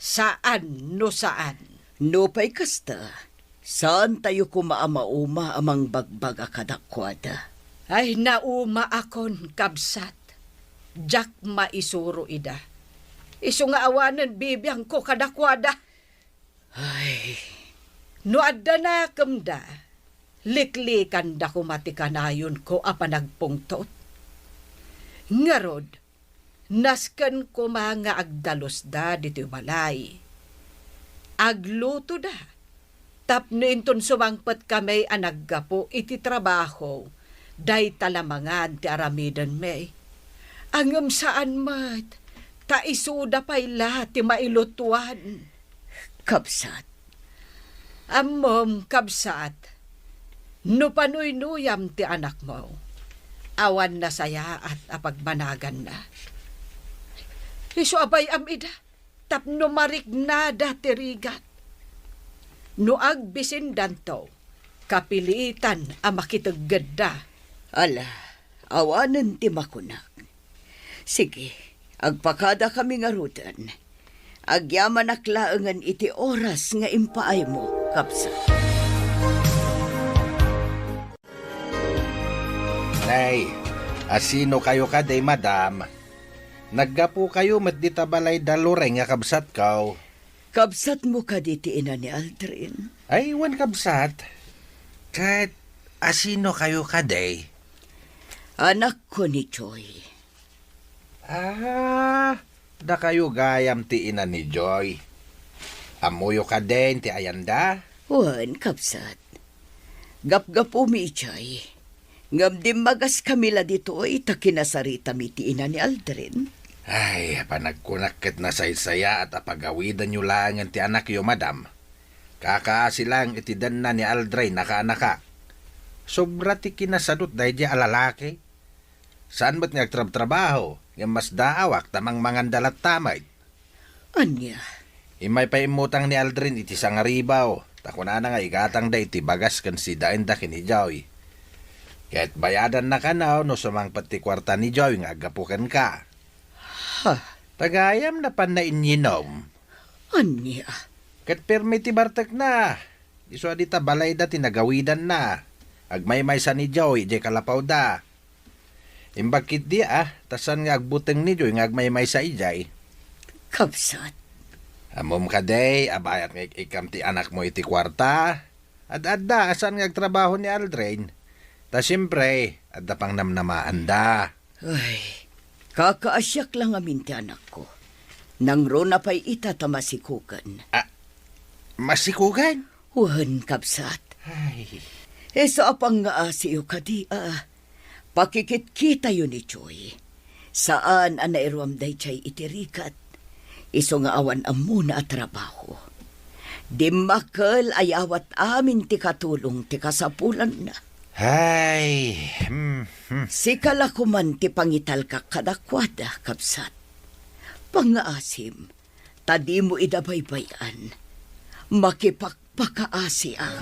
saan no saan. Nupay kasta, saantayo koma a mauma a mangbagbaga kadakuada. Ay, naumaakon, kabsat. Diak maisuro ida. Isu nga awanen bibiangko kadakuada. Ay. No adda nakemda, liklikanda koma ti kanayonko a panagpungtot. Ngarud, nasken koma nga agdalusda ditoy balay. Aglutoda, tapno inton sumangpet kami a naggapu iti trabaho, dayta la mangan ti aramidenmi. Ngem saan met, ta isuda pay la ti mailutuan. Kabsat. Ammom, kabsat, no panuynuyam ti anakmo, awan nasayaat a pagmanaganna. Isu a bay-am ida, tapno mariknada ti rigat. No agbisindanto, kapilitan a makiteggedda. Ala, awanen ti makunak. Sige, agpakadakami ngaruden. Agyamanak laengen iti oras nga impaaymo, kabsat. Nay, asino kayo kadi, madam? Naggapu kayo met dita balay da Lorraine nga kabsatko. Kabsatmo kadi ti ina ni Aldrin? Ay, wen, kabsat. Ket asino kayo kadi? Anakko ni Joy. Ah, dakayo gayam ti ina ni Joy. Ammoyo kadin ti ayanda? Wen, kabsat. Gapgapumi idiay. Ngem dimmagaskami la ditoy ta kinasaritami ti ina ni Aldrin. Ay, panagkunak ket nasaysayaat a pagawidanyo laengen ti anakyo, madam. Kakaasi laeng iti denna ni Aldrin a kaanakak. Sobra ti kinasadut daydiay a lalaki. Saan met nga agtrabtrabaho, ngem masdaawak ta mangmanganda latta met. Ania? Immay pay immutang ni Aldrin iti sangaribaw, ta kunana nga igatangda iti bagas ken sidaenda ken ni Joy. Ket bayadanna kano no sumangpet ti kuarta ni Joy nga aggapu kenka. Ha? Ta gayam napanna inyinom. Ania? Ket permi ti bartekna. Isu a dita balayda ti nagawidanna. Agmaymaysa ni Joy idiay kalapawda. Imbag ketdi a, ta saan nga agbuteng ni Joy nga agmaymaysa idiay. Kabsat. Ammom kadi a bayat nga ik-ikkam ti anakmo iti kuarta? Ad-adda a saan nga agtrabaho ni Aldrin. Ta siempre, adda pangnamnamaanda. Ay, kakaasiak la ngamin ti anakko. Nangruna pay ita ta masikugen. Ah, masikugen? Wen, kabsat. Ay. Isu a pangngaasiyo kadi a pakikitkitayo ni Joy. Saan a nairuam daydiay iti rigat. Isu nga awan ammona a trabaho. Dimmakkel a yawat amin ti katulong ti kasapulanna. Ay, hmm, hmm. Sika la koman ti pangitalkak kadakuada, kabsat. Pangngaasim, ta dimo ida baybay-an. Makipakpakaasiak.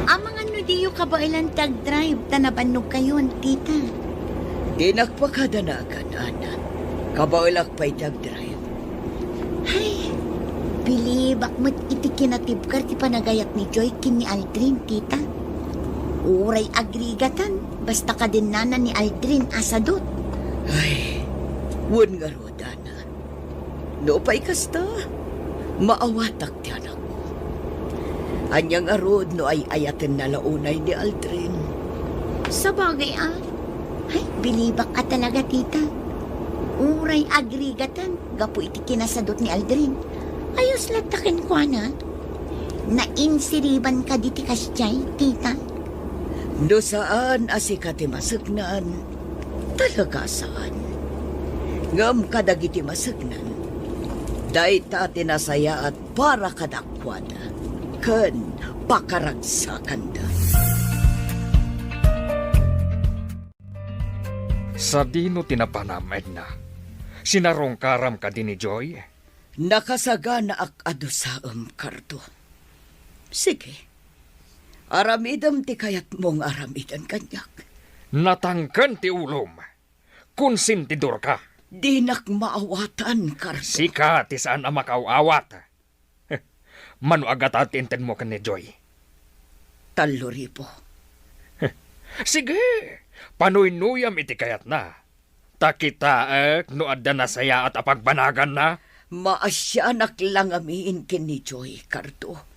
Amangan no diyo kabaelan ti agdrive ta nabannogkayon, tita. Dinak pakadanagan, Ana. Kabaelak pay ti agdrive. Ay, bilibak met iti kinatibker ti panagayat ni Joy ken ni Aldrin, tita. Uray agrigatan, basta kadinnana ni Aldrin a sadut. Ay, wen ngarud, Ana. Nupay kasta, maawatak ti anakmo. Ania ngarud no ay-ayatenna la unay ni Aldrin? Sabagay a. Ay, bilibak a talaga, tita. Uray agrigatan gapu iti kinasadut ni Aldrin. Ayos latta kenkuana. Nainsiriban kadi ti kasdiay, tita? No saan a sika ti maseknan, talaga saan. Ngem kadagiti maseknan, dayta ti nasayaat para kadakuada ken pakaragsakanda. Sadino ti napanam, Edna? Sinarungkaram kadi ni Joy? Nakasaganaak a dusaem, Cardo. Sige. Aramidem ti kayatmo nga aramiden kaniak. Natangken ti ulom. Konsentidorka. Dinak maawatan, Cardo. Sika ti saan a makaaw-awat. Mano a gatad ti intedmo ken ni Joy? Tallo ribu. Sige, panuynuyam iti kayatna. Ta kitaek no adda nasayaat a pagbanaganna. Maasianak la ngamin ken ni Joy, Cardo.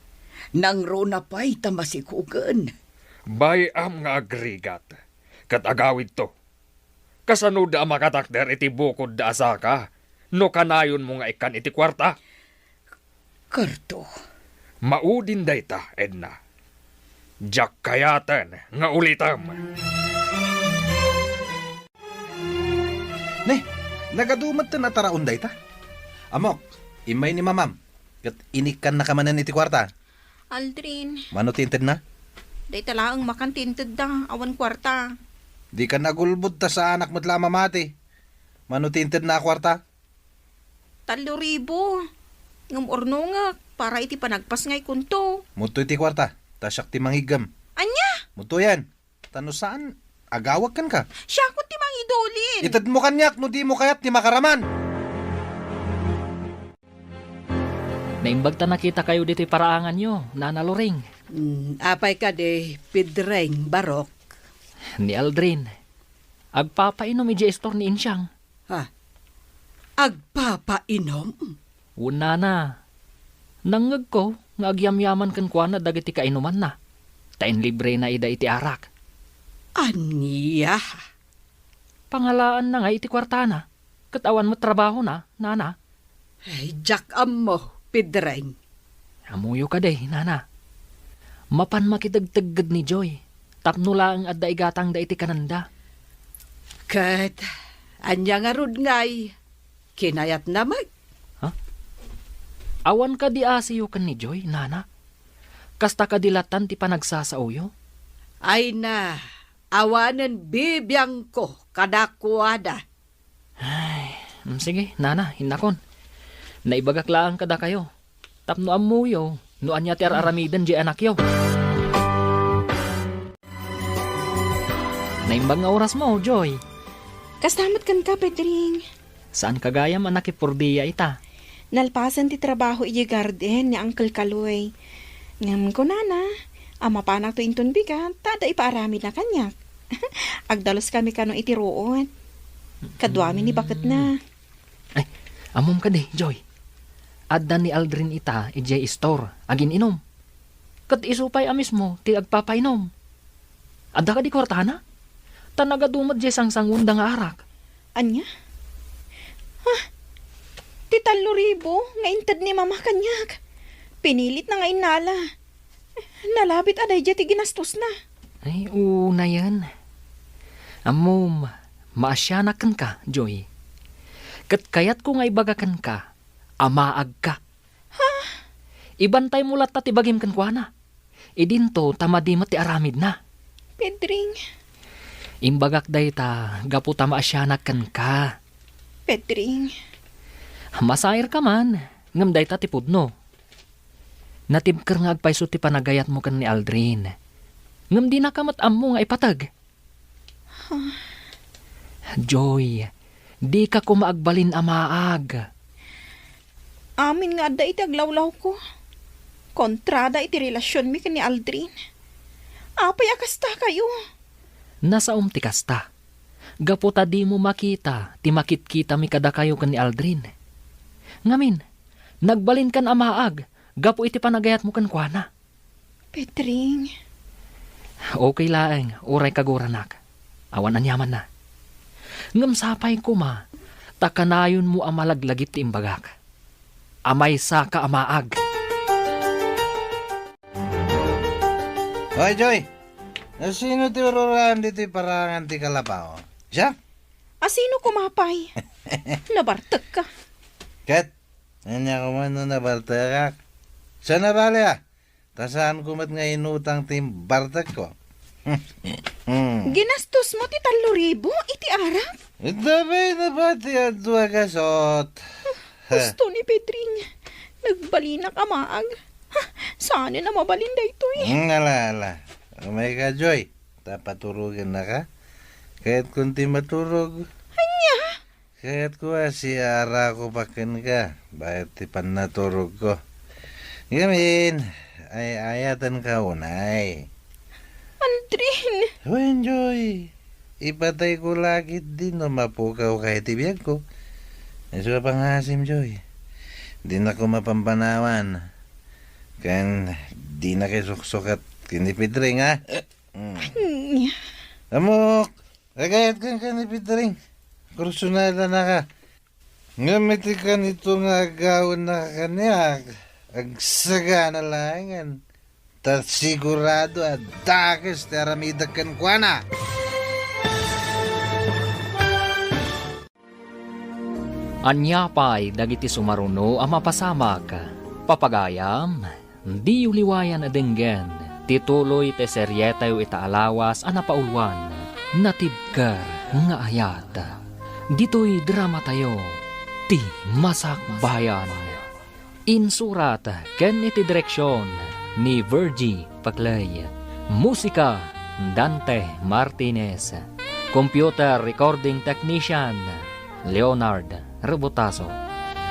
Nangruna pay ta masikugen. Bay-am nga agrigat, ket agawidto. Kasanoda a makatakder iti bukodda a saka no kanayonmo nga ikkan iti kuarta? Cardo. Maudin dayta, Edna. Diak kayaten nga ulitem. Ne, nagadu met ti nataraon dayta. Ammok, immay ni mamam, ket inikkannaka manen iti kuarta. Aldrin. Mano ti intedna? Dayta laeng makan ti intedda, awan kuarta. Dikan agulbod ta saanak met la a mamati. Mano ti intedna a kuarta? Tallo ribu. Ngem urnongek para iti panagpasngaykonto. Mudtoy ti kuarta, ta siak ti mangiggem. Ania? Mudtoyen. Ta no saan, agawak kenka. Siakon ti mangidulin. Itedmo kaniak no dimo kayat ti makaraman. Naimbag ta nakitakayo ditoy paraanganyo, Nana Loring. Mm, apay kadi, Pedring, Barok? Ni Aldrin. Agpapainom idiay istor ni Insiang. Ha? Agpapainom? Wen, Nana. Nangngegko nga agyamyaman kenkuana dagiti kainumanna, ta inlibrena ida iti arak. Ania? Pangalaanna ngay iti kuartana, ket awan met trabahona, Nana. Ay, diak ammo, Pedring. Ammoyo kadi, Nana. Mapan makitegtegged ni Joy, tapno laeng adda igatangda iti kanenda. Ket ania ngarud ngay kinayatna met? Ha? Awan kadi asiyo ken ni Joy, Nana? Kasta kadi latan ti panagsasaoyo? Ay na, awanen bibiangko kadakuada. Ay, mm, sige, Nana, innakon. Naibagak laeng kadakayo. Tapno ammoyo no ania ti ar-aramiden diay anakyo. Naimbag nga orasmo, Joy. Kasta met kenka, Pedring. Saanka gayam a nakipurdia ita? Nalpasen ti trabaho idiay garden ni Uncle Kaloy. Ngem kunana a mapanakto inton bigat ta adda ipaaramidna kaniak. Agdaluskami kano iti ruot. Kaduami ni baketna. Ay, ammom kadi, Joy. Adda ni Aldrin ita idiay istor, agin-inom. Ket isu pay a mismo ti agpapainom. Adda kadi kuartana? Ta nagadu met diay sangsanguenda nga arak. Ania? Ha? Ti tallo ribu nga inted ni Mama kaniak. Pinilitna nga innala. Nalabit a daydiay ti ginastosna. Ay, unayen. Ammom, maasianak kenka, Joy. Ket kayatko nga ibaga kenka a maagka. Ha? Ibantaymo latta ti bagim kenkuana. Idinto ta madi met ti aramidna. Pedring. Imbagak dayta gapu ta maasianak kenka. Pedring. Masairka man, ngem dayta ti pudno. Natibker nga agpayso ti panagayatmo ken ni Aldrin. Ngem dinaka met ammo nga ipateg. Joy, dika koma agbalin a maag. Amin nga adda iti aglawlawko. Kontrada iti relasionmi ken ni Aldrin. Apay a kasta kayo? Nasaom ti kasta. Gapu ta dimo makita ti makitkitami kadakayo ken ni Aldrin. Ngamin, nagbalinkan a maag gapu iti panagayatmo kenkuana. Pedring. Okay laeng, uray kaguranak. Awan aniamanna. Ngem sapay koma, ta kanayonmo a malaglagip ti imbagak. Amaysaka a maag. Hoy, Joy! Asino ti ururaem ditoy parangan ti kalabaw? Siak? Asino koma pay? Nabartekka. Ket, ania koma no nabartekak? Saan a bale, a? Ta saanko met nga inutang ti bartekko. Ginastosmo ti tallo ribu iti arak? Ita pay napati a dua gasot. Husto ni Pedring. Nagbalinak a maag. Ha, saanen a mabalin daytoy. Mm, ala, ala. Umayka, Joy. Ta paturogennaka. Kayatkon ti maturog. Ania? Kayatko a siarako pa kenka, bayat ti pannaturogko. Ngamin, ay-ayatenka unay. Aldrin! Wen, Joy, ipatayko la ketdi no mapukawka iti biagko. Isu a pangasim, Joy. Dinakon mapampanawan. Ken dinak isuksukat ken ni Pedring, ha? Mm. Ania? Ammok, agayat kenka ni Pedring. Kursunada naka. Ngem iti kanito nga agawennaka kaniak, agsagana laengen. Ta sigurado a dakes ti aramidek kenkuana. Ania pay dagiti sumaruno a mapasamak? Papagayam, diyo liwayan a denggen ti tuloy ti serietayo ita a lawas a napauluan, Natibker nga Ayat. Ditoy dramatayo, Ti Masakbayan. Insurat ken iti direksion ni Virgie Paclay. Musika, Dante Martinez. Computer recording technician, Leonard Rebotazo.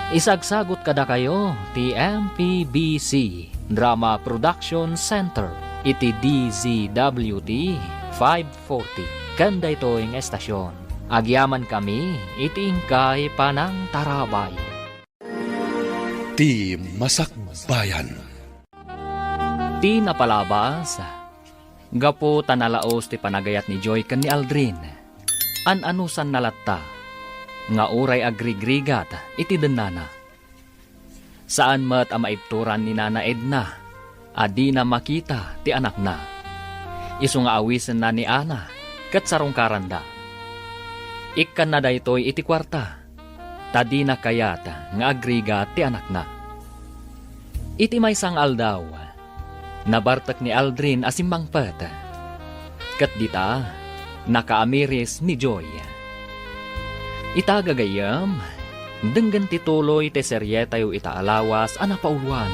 Isagsagut kadakayo ti M P B C Drama Production Center iti D Z W T five forty. Ken daytoy nga estasion, agyamankami iti inkay panangtarabay. Ti Masakbayan. Ti napalabas, gapu ta nalaos ti panagayat ni Joy ken ni Aldrin, an-anusanna latta nga uray agrigrigat iti dennana. Saan met a maibturan ni Nana Edna a dina makita ti anakna. Isu nga awisenna ni Ana ket sarungkaranda. Ikkanna daytoy iti kuarta, ta dina kayat nga agrigat ti anakna. Iti maysa nga aldaw, nabartek ni Aldrin a simmangpet. Ket dita, nakaamiris ni Joy. Ita gagayyem, denggen ti tuloy ti serietayo ita a lawas a napauluan,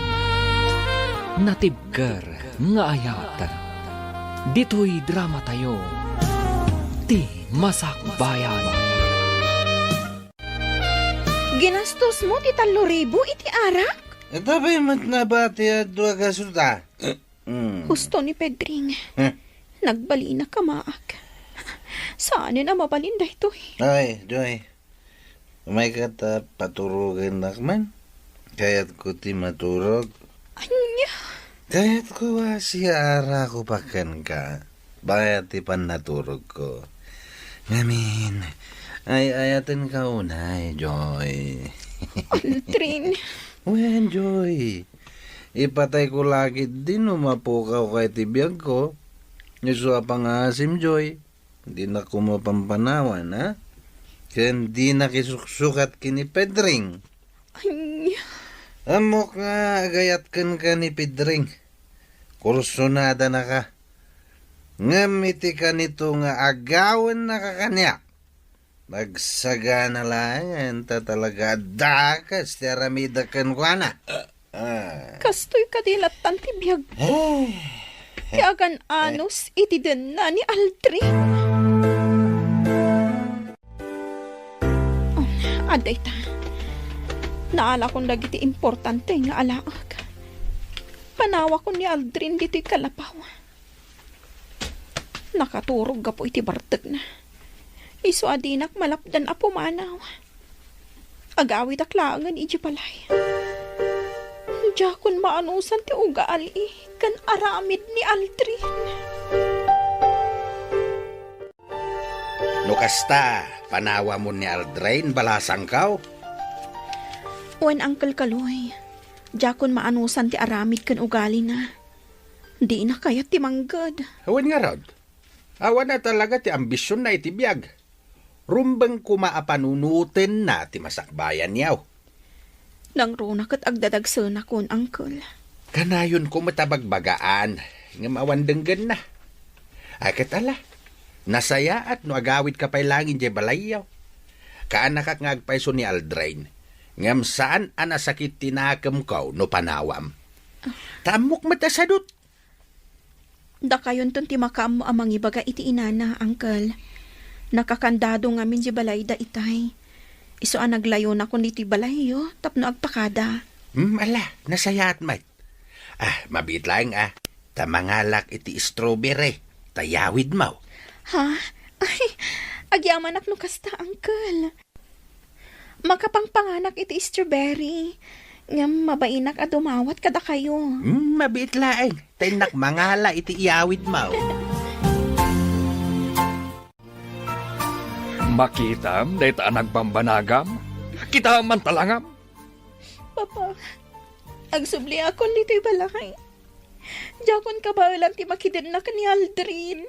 Natibker nga Ayat. Ditoy dramatayo, Ti Masakbayan. Ginastosmo ti tallo ribu iti arak? Ita pay met nabati a dua gasut a. Mm. Husto ni Pedring. Eh? Nagbalinak a maag. Saanen a mabalin daytoy. Ay, Joy. Umayka ta paturogennak man. Kayatko ti maturog. Ania? Kayatko a siarako pa kenka. Bayat ti pannaturogko. Ngamin, ay-ayatenka unay, Joy. Aldrin. Wen, Joy. Ipatayko la ketdi no mapukawka iti biagko. Isu a pangasim, Joy. Dinako mapampanawan, ha? Ken dinak isuksukat ken ni Pedring. Ania? Ammok nga agayat kenka ni Pedring. Kursunadanaka. Ngem iti kanito nga agawennaka kaniak, agsagana laengen ta talaga a dakes ti aramidek kenkuana. Ah. Kastoy kadi lattan ti biag. Ay. Ti agan-anos iti denna ni Aldrin. Adda ita. Naalakon dagiti importante nga alaek. Panawakon ni Aldrin ditoy kalapaw. Nakaturog gapu iti bartekna. Isu a dinak malapdan a pumanaw. Agawidak laengen idiay balay. Diakon maanusan ti ugali ken aramid ni Aldrin. No kasta, panawamon ni Aldrin, balasangko? Wen, Uncle Kaloy. Diakon maanusan ti aramid ken ugalina. Dina kayat ti mangged. Wen ngarud, awan a talaga ti ambisionna iti biag. Rumbeng koma a panunotenna ti masakbayanyo. Nangruna ket agdadagsenakon, Uncle. Kanayonko met a bagbagaan, ngem awan denggenna. Ay, ket ala, nasayaat no agawidka pay laeng idiay balayyo. Kaanakak nga agpayso ni Aldrin, ngem saan a nasakit ti nakemko no panawam. Ta ammok met a sadut. Dakayonton ti makaammo a mangibaga iti inana, Uncle. Nakakandado ngamin di balayda itay. Isu a naglayonakon ditoy balayyo tapno agpakada. Hmm, ala, nasayaat met. Ah, mabiit laeng, ah. Ta mangalak iti strawberry, ta yawidmo. Ha? Ay, agyamanak no kasta, Uncle. Makapangpanganak iti strawberry. Ngem mabainak a dumawat kadakayo. Hmm, mabiit laeng. Ta innak mangala iti iyawidmo. Makitam dayta a nagbambanagam? Kitaem man talangam. Papa, agsubliakon ditoy balay. Diakon kabaelan ti makidennak ni Aldrin.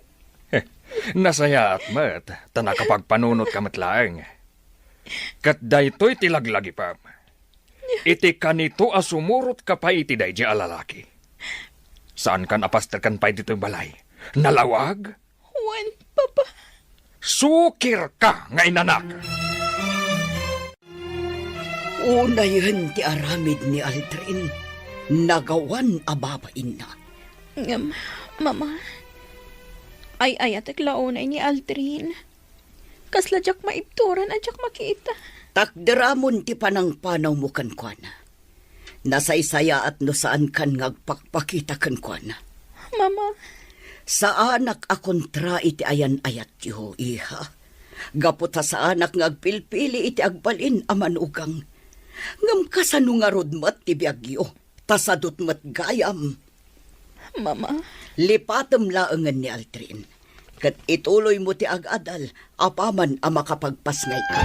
Nasayaat met, ta nakapagpanunotka met laeng. Ket daytoy ti laglagipem. Iti kanito a sumurotka pay iti daydi a lalaki. Saankan a pasteken pay ditoy balay. Nalawag? Wen, Papa. Sukirka nga inanak! Unayen ti aramid ni Aldrin, nagawan a babainna. Ngem, Mama, ay-ayatek la unay ni Aldrin. Kasla diak maibturan a diak makita. Takderamon ti panangpanawmo kenkuana. Nasaysayaat no saankan nga agpakpakita kenkuana. Mama. Saanak a kontra iti ayan-ayatyo, iha. Gapu ta saanak nga agpilpili iti agbalin a manugang. Ngem kasano ngarud met ti biagyo? Ta sadut met gayam. Mama. Lipatem laengen ni Aldrin, ket ituloymo ti agadal apaman a makapagpasngayka.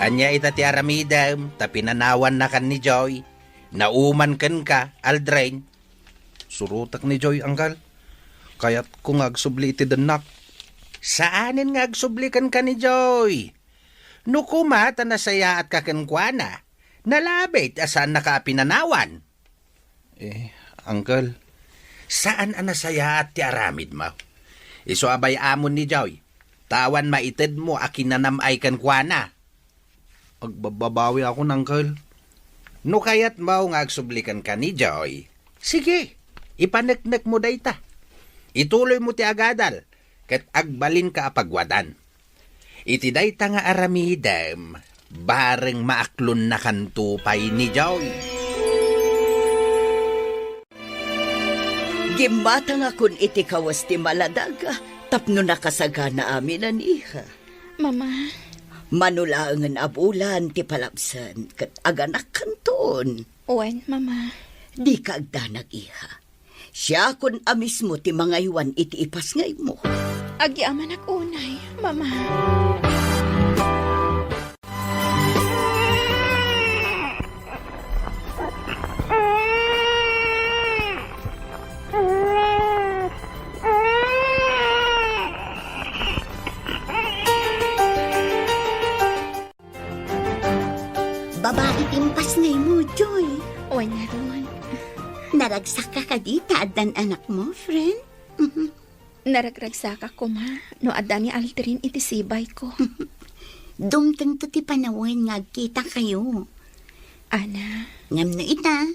Ania ita ti aramidem, ta pinanawannakan ni Joy? Nauman kenka, Aldrin? Surotek ni Joy, Uncle. Kayatko nga agsubli iti dennak. Saanen nga agsubli kenka ni Joy. No koma ta nasayaatka kenkuana, nalabit a saannaka a pinanawan. Eh, Uncle. Saan a nasayaat ti aramidmo. Isu a bay-amon ni Joy, ta awan maitedmo a kinanam-ay kenkuana. Agbabbabawiakon, Uncle. No kayatmo nga agsubli kenka ni Joy, sige, ipaneknekmo dayta. Ituloymo ti agadal, ket agbalinka a pagwadan. Iti dayta nga aramidem, bareng maaklonnakanto pay ni Joy. Gimmatangakon iti kawes ti maladag tapno nakasagana amin, iha. Mama. Mano laengen a bulan ti palabsen ket aganakkanton. Wen, Mama. Dika agdanag, iha. Siakon a mismo ti mangaywan iti ipasngaymo. Agyamanak unay, Mama. Babai ti impasngaymo, Joy. Wen ngarud. Naragsakka kadi ta addan anakmo, friend? Naragragsakak koma no adda ni Aldrin iti sibayko. Dumtengto ti panawen nga agkitakayo. Ana. Ngem no ita,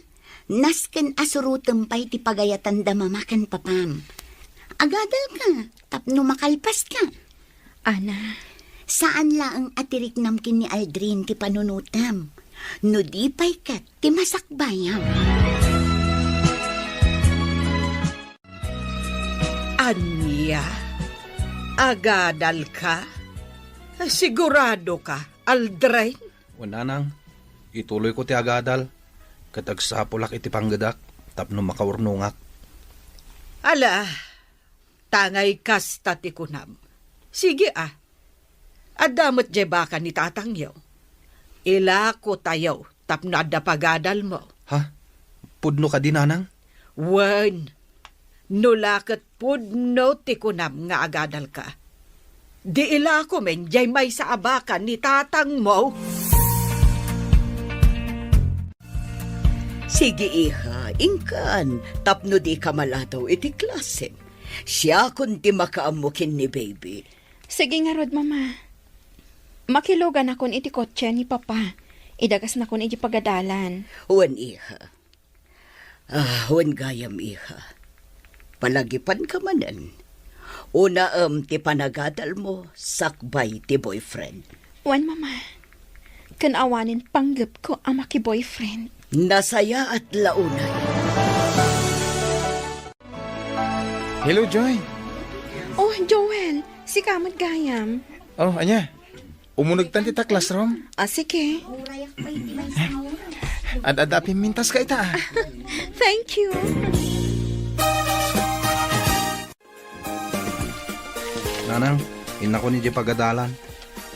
nasken a surotem pay ti pagayatanda mama ken papam. Agadalka tapno makalpaska. Ana. Saan laeng a tiriknam ken ni Aldrin ti panunotam. No di pay ket ti masakbayam. Ania? Agadalka? Sigurado ka, Aldrin? Wen, nanang, ituloyko ti agadal, ket agsapulak iti panggedak tapno makaurnongak. Ala, tangay kasta ti kunam. Sige a. Adda met jay baka ni tatangyo. Ilako tayo tapno adda pagadalmo. Ha? Pudno kadi, nanang? Wen, no la ket pudno ti kunam nga agadalka, di ilako men jay maysa a baka ni tatangmo. Sige, iha, inkan, tapno di ka maladaw iti klasem. Siakon ti makaammo ken ni baby. Sige ngarud, Mama. Makiluganakon iti kotse ni Papa. Idagasnakon iti pagadalan. Wen, iha. Ah, wen gayam, iha. Palagipanka manen. Unaem ti panagadalmo sakbay ti boyfriend. Wen, Mama. Ken awanen panggepko a maki-boyfriend. Nasayaat la unay. Hello, Joy. Oh, Joel. Sika met gayam. Oh, ania? Umunegtan ti ta classroom? Ah, sige. Ad-adda a pimintas ka ita, ah. Thank you. Nanang, innakon idiay pagadalan.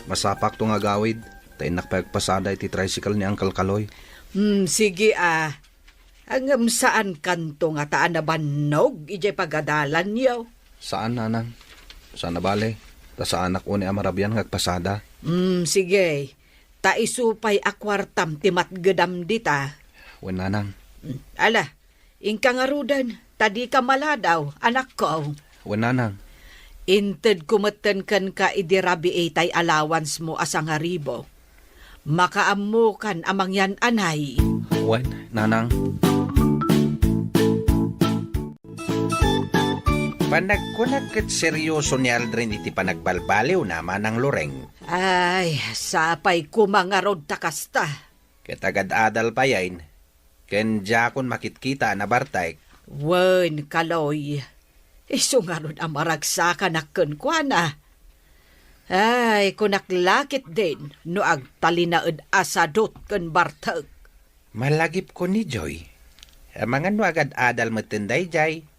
Masapakto nga agawid, ta innak pay agpasada iti tricycle ni Uncle Kaloy. Hmm, sige, ah. Ngem saankanto ngata a nabannog idiay pagadalanyo? Saan, nanang. Saan a bale, ta saanak unay a marabian nga agpasada. Hmm, sige. Ta isu pay a kuartam ti matgedam dita. Wen, nanang. Hmm, ala, inka ngaruden, ta dika maladaw, anakko. Wen, nanang. Intedko metten kenka idi rabii tay allowance mo a sangaribu. Makaammokan a mangyan-anay. Wen, nanang. Panagkunak ket serioso ni Aldrin iti panagbalbaliwna, Manang Loreng. Ay, sapay koma ngarud ta kasta. Ket agad-adal payen, ken diakon makitkita a nabartek. Wen, Kaloy, isu ngarud a maragsakanak kenkuana. Ay, kunak la ketdin no agtalinaed a sadut ken bartek. Malagipko ni Joy. Amangan no agad-adal metten daydiay.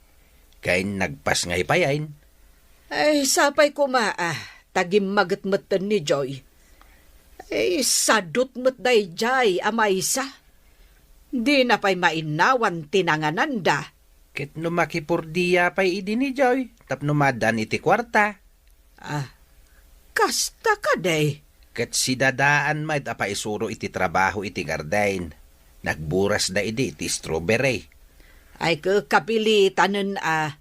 Ken nagpasngay payen. Ay, sapay koma, ah, ta gimmaget metten ni Joy. Ay, sadut met daydiay a maysa. Dina pay mainnawan ti nangananda. Ket no makipurdia pay idi ni Joy, tapno maaddaan iti kuarta. Ah, kasta kadi? Ket sidadaan met a paisuro iti trabaho iti garden. Nagburasda idi iti strawberry. Ay, kakapilitanen a.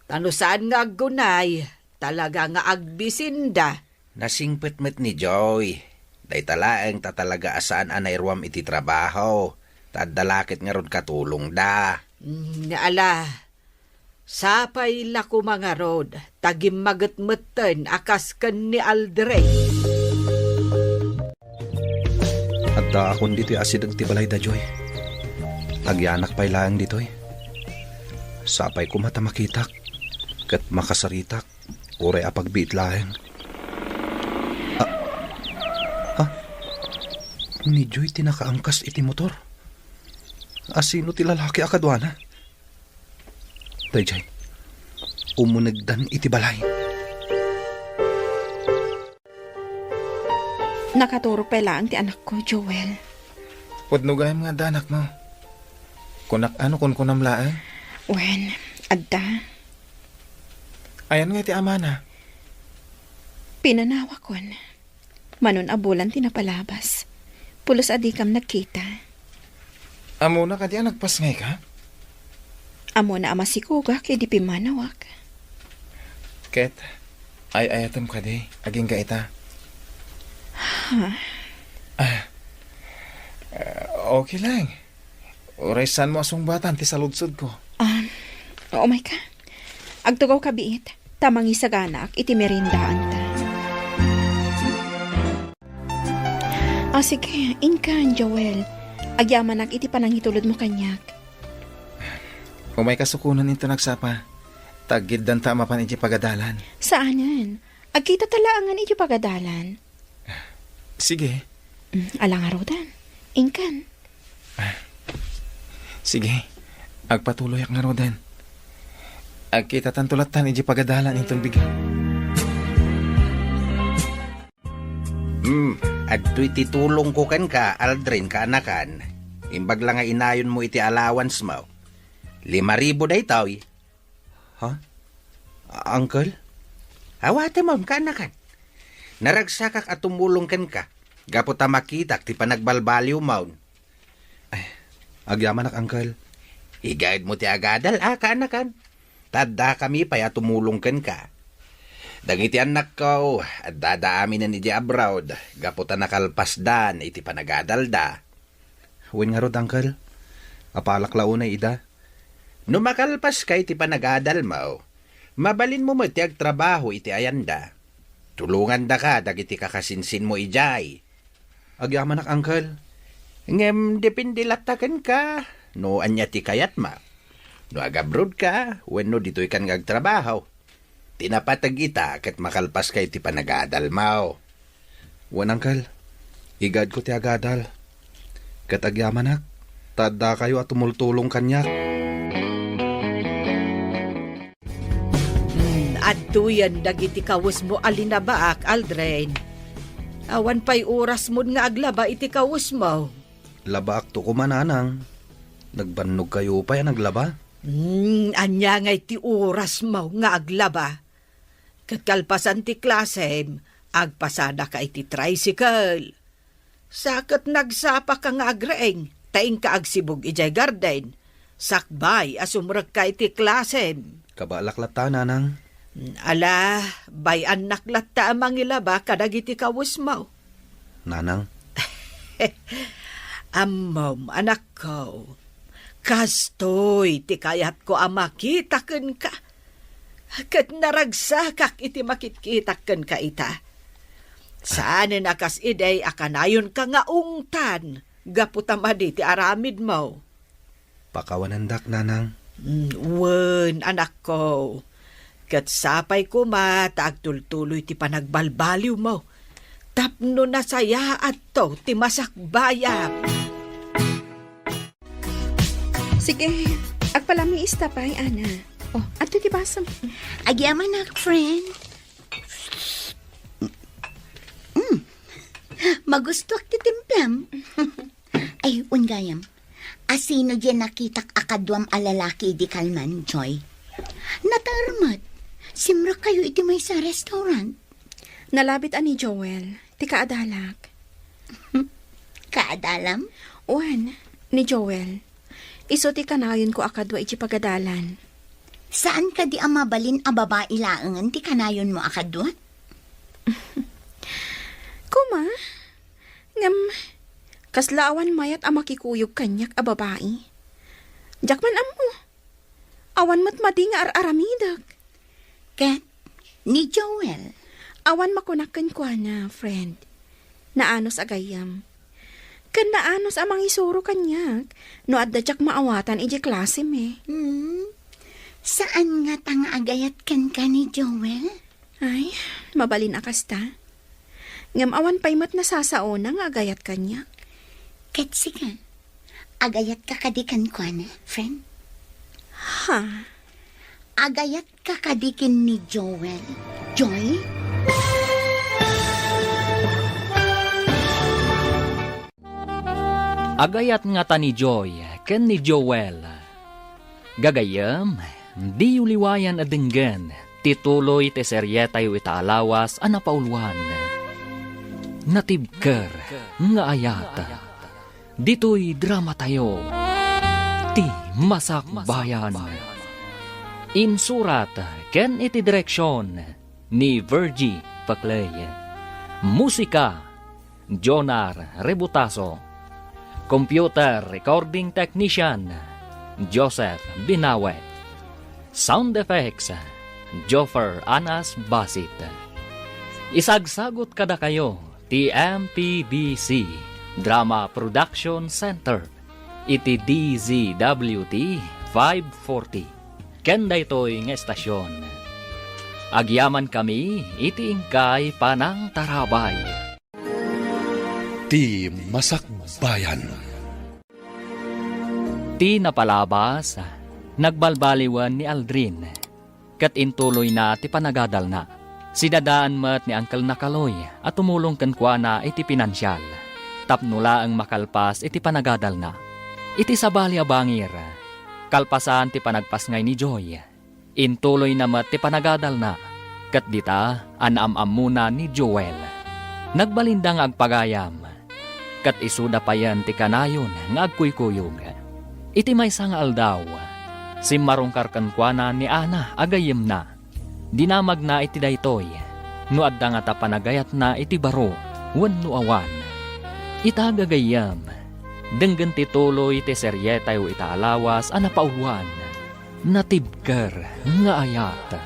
Ta no saan nga aggunay, talaga nga agbisinda. Nasingpet met ni Joy. Dayta laeng ta talaga a saan a nairuam iti trabaho. Ta adda la ket ngarud katulongda. Mm, ala, sapay la koma ngarud, ta gimmaget metten a kas ken ni Aldrin. Addaakon ditoy asideg ti balayda, Joy. Agyanak pay laeng ditoy. Sapay koma ta makitak, ket makasaritak, uray a pagbiit laeng. Ah, ah, ni Joy ti nakaangkas iti motor. Asino ti lalaki a kaduana? Daydiay, umunegdan iti balay. Nakaturog pay laeng ti anakko, Joel. Pudno gayam nga adda anakmo. Kunak a no kunkunam laeng? Wen, adda. Ayan nga ti amana? Pinanawakon. Manon a bulan ti napalabas. Pulos a dikam nagkita. Ammona kadi a nagpasngayka? Ammona a masikogak idi pimmanawak. Ket, ay-ayatem kadi, agingga ita? Ha? Ah, eh, okay lang. Uray saanmo a sungbatan ti saludsodko. Um, umayka. Agtugaw ka biit, ta mangisaganaak iti meriendaanta. O sige, inkan, Joel. Agyamanak iti panangitulodmo kaniak. Umayka sukonen inton agsapa. Ta aggiddanta a mapan iti pagadalan. Saanen. Agkitata laengen iti pagadalan. Sige. Mm, ala ngaruden. Inkan. Sige. Agpatuloyak ngaruden. Agkitatanto lattan iti pagadalan inton bigat. Hmm, adtoy ti tulongko kenka, Aldrin, kaanakan. Imbag la nga inayonmo iti allowance mo. Lima ribu daytoy. Ha? Uncle? Awatemon, kaanakan. Naragsakak a tumulong kenka, gapu ta makitak ti panagbalbaliwmon. Ay, agyamanak, Uncle. Igaedmo ti agadal, a, kaanakan. Ta addakami pay a tumulong kenka. Dagiti annakko, addada aminen idiay abroad, gapu ta nakalpasdan iti panagadalda. Wen ngarud, Uncle. Apalak la unay ida. No makalpaska iti panagadalmo, mabalinmo met ti agtrabaho iti ayanda. Tulongandaka dagiti kakasinsinmo idiay. Agyamanak, Uncle. Ngem depende latta kenka no ania ti kayatmo. No agabrodka wenno ditoykan nga agtrabaho. Ti napateg ita ket makalpaska iti panagadalmo. Wen, Uncle. Igaedko ti agadal. Ket agyamanak, ta addakayo a tumultulong kaniak. Hmm, adtoyen dagiti kawesmo a linabaak, Aldrin. Awan pay orasmon nga aglaba iti kawesmo. Labaakto koma, Nanang. Nagbannogkayo pay a naglaba? Hmm, ania ngay ti orasmo nga aglaba? Ket kalpasan ti klasem, agpasadaka iti tricycle. Sa ket nagsapaka nga agreeng, ta inka agsibug idiay garden, sakbay a sumrekka iti klasem. Kabaelak latta, Nanang. Ala, bay-annak latta a mangilaba kadagiti kawesmo. Nanang. Ammom, anakko, kastoy ti kayatko a makita kenka. Ket naragsakak iti makitkitak kenka ita. Saanen a kas idi a kanayonka nga ungtan gapu ta madi ti aramidmo. Pakawanendak, Nanang. Mm, wen, anakko. Ket sapay koma ta agtultuloy ti panagbalbaliwmo tapno nasayaatto ti masakbayam. Sige, agpalamiista pay, Ana. Oh, adto ti basam. Agyamanak, friend. Mm. Magustuak ti timplam. Ay, wen gayam. Asino diay nakitak a kaduam a lalaki idi kalman, Joy? Nater met. Simrekkayo iti maysa a restaurant. Nalabit a ni Joel, ti kaadalak. Kaadalam? Wen, ni Joel. Isu ti kanayonko a kadua iti pagadalan. Saan kadi a mabalin a babai laengen ti kanayonmo a kadua? Koma, ngem kasla awan mayat a makikuyog kaniak a babai. Diak man ammo. Awan met madi nga ar-aramidek. Ket ni Joel? Awan makunak kenkuana, friend. Naanus a gayyem. Ken naanus a mangisuro kaniak no adda diak maawatan idiay klasem, eh. Hmm. Saan ngata nga agayat kenka ni Joel? Ay, mabalin a kasta. Ngem awan pay met nasasaona nga agayat kaniak. Ket sika, agayatka kadi kenkuana, friend? Ha? Agayatka kadi ken ni Joel, Joy? Agayat ngata ni Joy ken ni Joel. Gagayyem, diyo liwayan a denggen ti tuloy ti serietayo ita a lawas a napauluan, Natibker nga Ayat. Ditoy dramatayo, Ti Masakbayan. Insurat ken iti direksion ni Virgie Paclay. Musika, Jonar Rebutaso. Computer Recording Technician, Joseph Binawe. Sound Effects, Joffer Anas Basit. Isagsagut kadakayo Ti M P B C Drama Production Center iti D Z W T five forty. Ken daytoy nga estasion, agyamankami iti inkay panangtarabay. Ti Masakbayan. Ti napalabas, nagbalbaliwen ni Aldrin, ket intuloyna ti panagadalna. Sidadaan met ni Uncle Nakaloy a tumulong kenkuana iti pinansial, tapno laeng makalpas iti panagadalna. Iti sabali a bangir, kalpasan ti panagpasngay ni Joy, intuloyna met ti panagadalna, ket dita a naam-ammona ni Joel. Nagbalinda nga agpagayam, ket isuda payen ti kanayon nga agkuykuyog. Iti maysa nga aldaw, simmarungkar kenkuana ni Ana a gayyemna. Dinamagna iti daytoy, no adda ngata panagayatna iti baro wenno awan. Ita, gagayyem, denggen ti tuloy ti serietayo ita a lawas a napauluan, Natibker nga Ayat.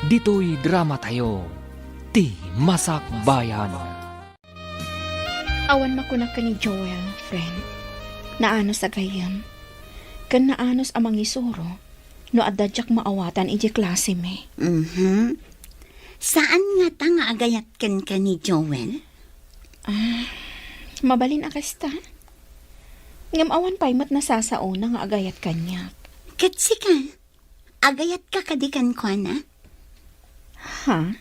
Ditoy dramatayo, Ti Masakbayan. Awan makunak ken ni Joel, friend. Naanus a gayyem. Ken naanus a mangisuro no adda diak maawatan idiay klasemi. Mhm. Saan ngata nga agayat kenka ni Joel? Ah, mabalin a kasta. Ngem awan pay met nasasaona nga agayat kaniak. Ket sika? Agayatka kadi kenkuana? Ha?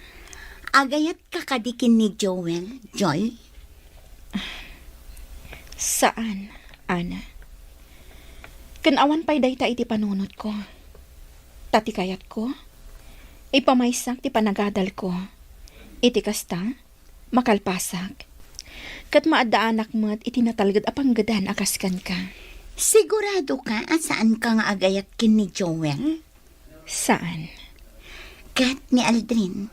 Agayatka kadi ken ni Joel, Joy? Saan, Ana. Ken awan pay dayta iti panunotko. Ta ti kayatko, ipamaysak ti panagadalko. Iti kasta, makalpasak. Ket maaddaanak met iti natalged a panggedan a kas kenka. Siguradoka a saanka nga agayat ken ni Joel? Saan. Ket ni Aldrin,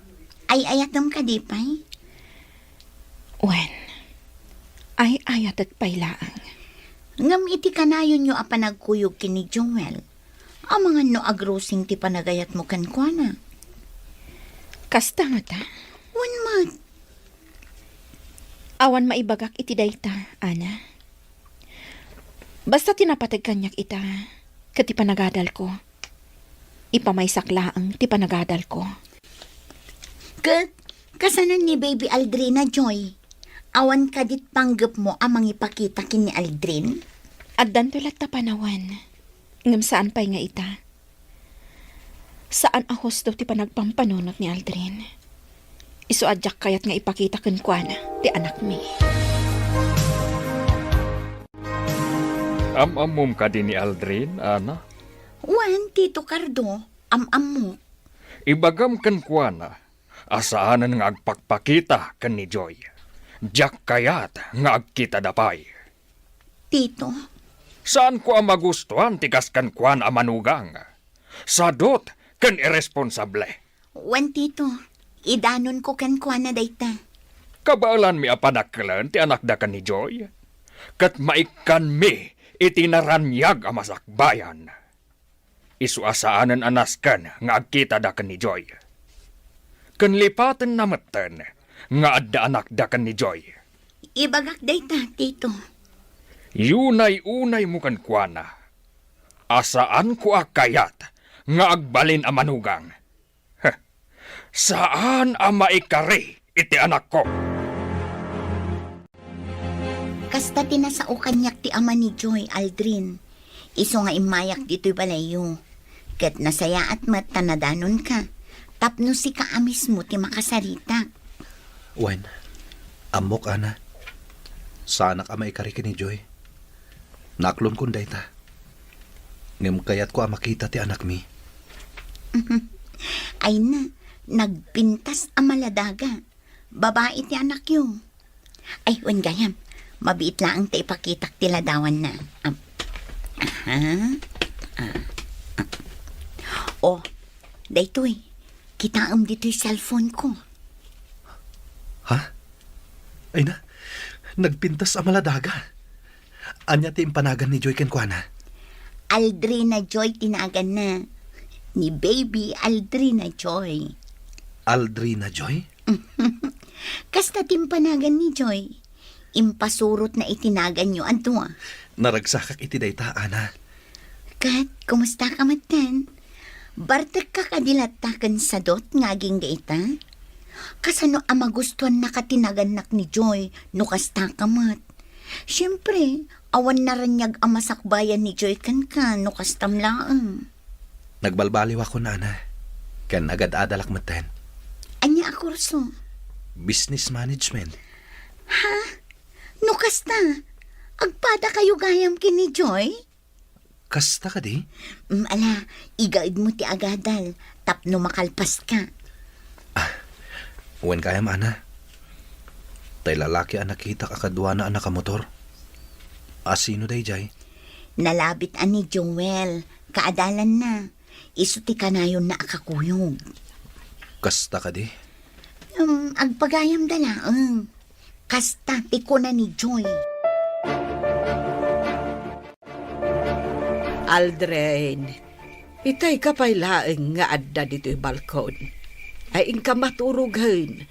ay-ayatem kadi pay? Wen, ay-ayatek pay laeng. Ngem iti kanayonyo a panagkuyog ken ni Joel, amangan no agrusing ti panagayatmo kenkuana. Kasta ngata? Wen met. Awan maibagak iti dayta, Ana. Basta ti napateg kaniak ita, ket ti panagadalko, ipamaysak laeng ti panagadalko. Ket kasano ni Baby Aldrina, Joy? Awan kadit panggepmo a mangipakita ken ni Aldrin? Addanto latta panawen, ngem saan pay nga ita. Saan a husto ti panagpampanunot ni Aldrin. Isu a diak kayat nga ipakita kenkuana ti anakmi. Am-ammom kadi ni Aldrin, Ana? Wen, Tito Cardo, am-ammok. Ibagam kenkuana a saanen nga agpakpakita ken ni Joy. Diak kayat nga agkitada pay. Tito? Saanko a magustuan ti kas kenkuana a manugang. Sadut ken irresponsable. Wen, Tito, idanonko kenkuana dayta. Kabaelanmi a padakkelen ti anakda ken ni Joy, ket maikkanmi iti naraniag a masakbayan. Isu a saanen a nasken nga agkitada ken ni Joy. Ken lipatenna metten nga adda anakda ken ni Joy. Ibagak dayta, Tito. Yunay-unaymo kenkuana a saanko a kayat nga agbalin a manugang. Heh, saan a maikari iti anakko. Kasta ti nasao kaniak ti ama ni Joy, Aldrin. Isu nga immayak ditoy balayyo. Ket nasayaat met ta nadanonka, tapno sika a mismo ti makasaritak. Wen, ammok, Ana. Saanak a maikari ken ni Joy. Naaklongkon dayta. Ngem kayatko a makita ti anakmi. Ay na, nagpintas a maladaga. Babai ti anakyo. Ay, wen gayam, mabiit laeng ta ipakitak ti ladawanna. Am, aha. Ah, ah. Oh, daytoy. Kitaem ditoy cellphone ko. Ha? Ay na, nagpintas a maladaga. Ania ti impanagan ni Joy kenkuana? Aldrina Joy ti naganna. Ni Baby Aldrina Joy. Aldrina Joy? Kasta ti impanagan ni Joy. Impasurotna iti naganyo a dua. Naragsakak iti dayta, Ana. Ket, kumusta ka metten? Bartekka kadi latta ken sadot nga agingga ita? Kasano a magustuannaka ti nagannak ni Joy no kasta ka met? Siempre, awan naraniag a masakbayan ni Joy kenka no kastam laeng. Nagbalbaliwakon, Ana, ken agad-adalak metten. Ania a kurso? Business management. Ha? No kasta, agpadakayo gayam ken ni Joy? Kasta kadi? Mm, ala, igaedmo ti agadal tapno makalpaska. Ah, wen gayam, Ana. Tay lalaki a nakitak a kaduana a nakamotor. A sino daydiay? Nalabit a ni Joel, kaadalanna. Isu ti kanayonna a kakuyog. Kasta kadi? Um, agpagayamda laeng. Kasta ti kuna ni Joy. Aldrin, itayka pay laeng nga adda ditoy balkon. Ay, inka maturogen.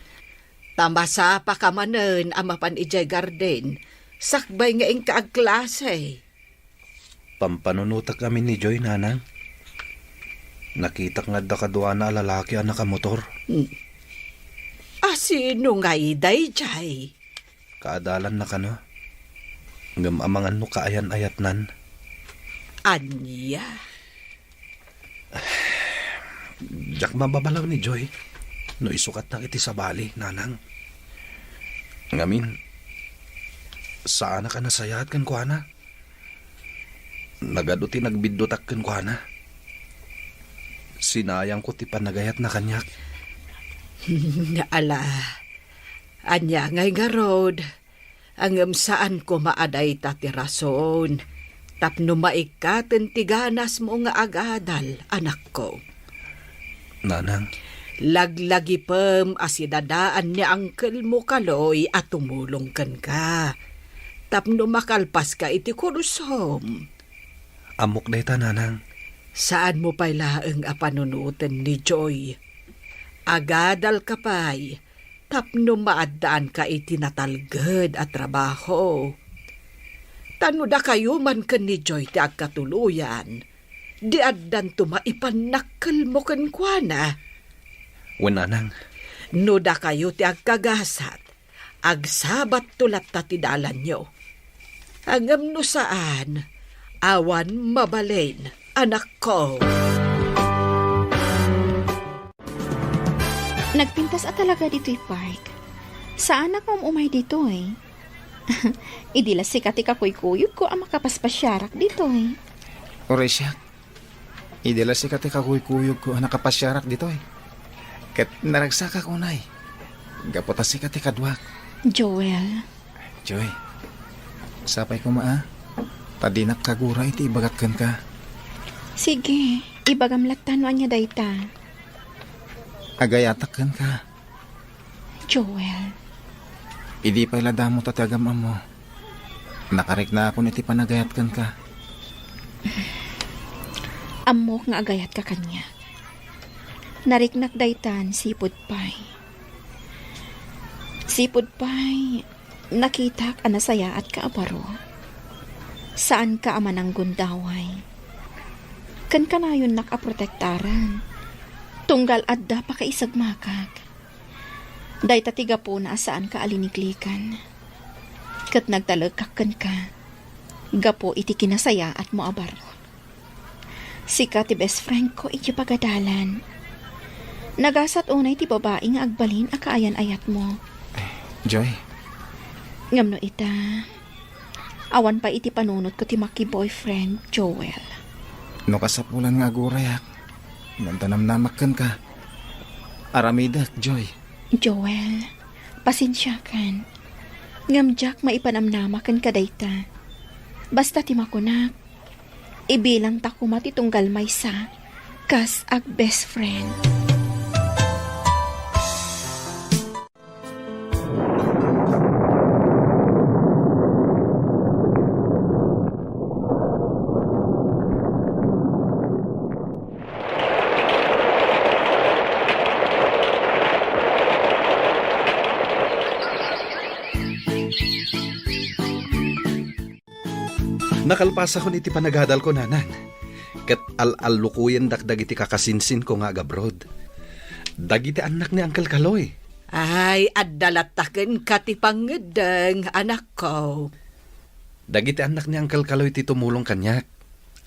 Ta masapaka manen a mapan idiay garden, sakbay nga inka agklase. Pampanunotak amin ni Joy, Nanang. Nakitak nga adda kaduana a lalaki a nakamotor. Hmm. A sino ngay daydiay? Kaadalanna kano. Ngem amangan no kaayan-ayatnan. Ania? Diak mababalaw ni Joy no isukatnak iti sabali, Nanang. Ngamin, saanak a nasayaat kenkuana. Nagadu ti nagbiddutak kenkuana. Sinayangko ti panagayatna kaniak. Ala, ania ngay ngarud? Ngem saan koma a dayta ti rason tapno maikkaten ti ganasmo nga agadal, anakko. Nanang. Laglagipem a sidadaan ni angkelmo Kaloy a tumulong kenka tapno makalpaska iti kursom. Ammok dayta, Nanang. Saanmo pay laeng a panunoten ni Joy. Agadalka pay tapno maaddaanka iti natalged a trabaho. Ta no dakayo man ken ni Joy ti agkatuloyan, di addanto maipannakkelmo kenkuana. Wen, Nanang. No dakayo ti agkagasat, agsabatto latta ti dalanyo. Ngem no saan, awan mabalin, anakko. Nagpintas a talaga ditoy park. Saanak nga um-umay ditoy. Idi la sika ti kakuykuyogko a makapaspasiarak ditoy. Uray siak. Idi la sika ti kakuykuyogko a nakapasiarak ditoy. Ket naragsakak unay. Gapu ta sika ti kaduak. Joel. Joy, sapay koma a, ta dinak kagura iti ibagak kenka. Sige, ibagam latta no ania dayta. Agayatak kenka. Joel. Idi pay la damo ta ti agam-ammo, nakariknaakon iti panagayat kenka. Ammok nga agayatka kaniak. Nariknak daytan sipud pay. Sipud pay, nakitak a nasayaatka a baro. Saanka a mananggundaway. Ken kanayonnak a protektaran. Tunggal adda pakaisagmakak. Dayta ti gapuna a saanka a liniklikan. Ket nagtalekak kenka gapu iti kinasayaatmo a baro. Sika ti best friend ko iti pagadalan. Nagasat unay ti babai nga agbalin a kaayan-ayatmo. Joy. Ngem no ita, awan pay iti panunotko ti maki-boyfriend, Joel. No kasapulan nga agurayak, ngem ta namnamak kenka. Aramidek, Joy. Joel, pasensiakan. Ngem diak maipanamnama kenka dayta. Basta ti makunak, ibilangta koma ti tunggal maysa kas ag-best friend. Nakalpasakon iti panagadalko, Nanang. Ket al-allukoyendak dagiti kakasinsinko nga agabroad. Dagiti annak ni Uncle Kaloy. Ay, adda latta kenka ti pangngeddeng, anakko. Dagiti annak ni Uncle Kaloy ti tumulong kaniak.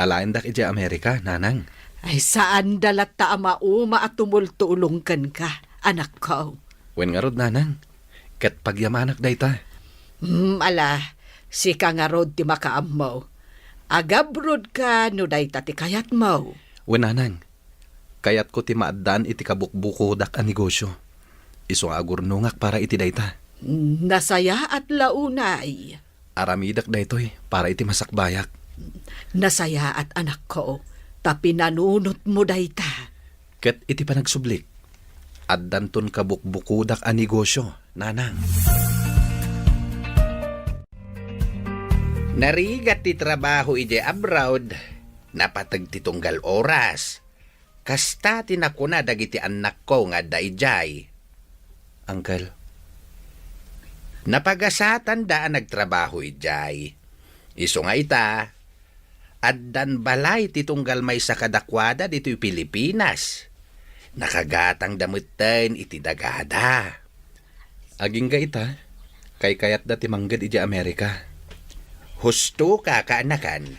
Alaendak idiay Amerika, Nanang. Ay, saanda latta a mauma a tumultulong kenka, anakko. Wen ngarud, Nanang. Ket pagyamanak dayta. Hmm, ala, sika ngarud ti makaammo. Agabrodka no dayta ti kayatmo. Wen, Nanang. Kayatko ti maaddaan iti kabukbukodak a negosio. Isu nga agurnongak para iti dayta. Nasayaat la unay. Aramidek daytoy para iti masakbayak. Nasayaat, anakko, ta pinanunotmo dayta. Ket iti panagsublik, addanton kabukbukodak a negosio, Nanang. Narigat ti trabaho idiay abroad, napateg ti tunggal oras. Kasta ti nakuna dagiti annakko nga adda idiay. Uncle. Napagasatanda a nagtrabaho idiay. Isu nga ita, addan balay ti tunggal maysa kadakuada ditoy Pilipinas. Nakagatangda metten iti dagada. Agingga ita, kaykayatda ti mangged idiay Amerika. Husto ka, kaanakan.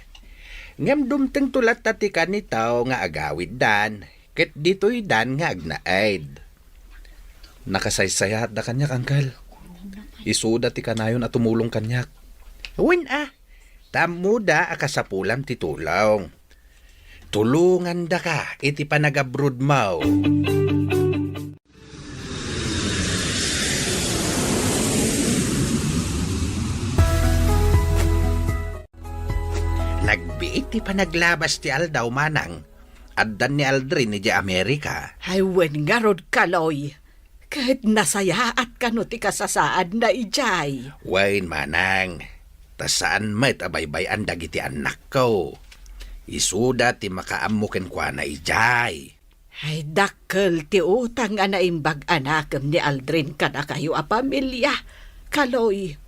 Ngem dumtengto latta ti kanitaw nga agawiddan, ket ditoydan nga agnaed. Nakasaysayaatda kaniak, Uncle. Isuda ti kanayon a tumulong kaniak. Wen a, ta ammoda a kasapulam ti tulong. Tulongandaka iti panagabrodmo. Nagbiit ti panaglabas ti aldaw, Manang. Addan ni Aldrin idiay Amerika. Ay, wen ngarud, Kaloy. Ket nasayaat kano ti kasasaadna idiay. Wen, Manang. Ta saan met a baybay-an dagiti annakko. Isuda ti makaammo kenkuana idiay. Ay, dakkel ti utang a naimbag a nakem ni Aldrin kadakayo a pamilia, Kaloy.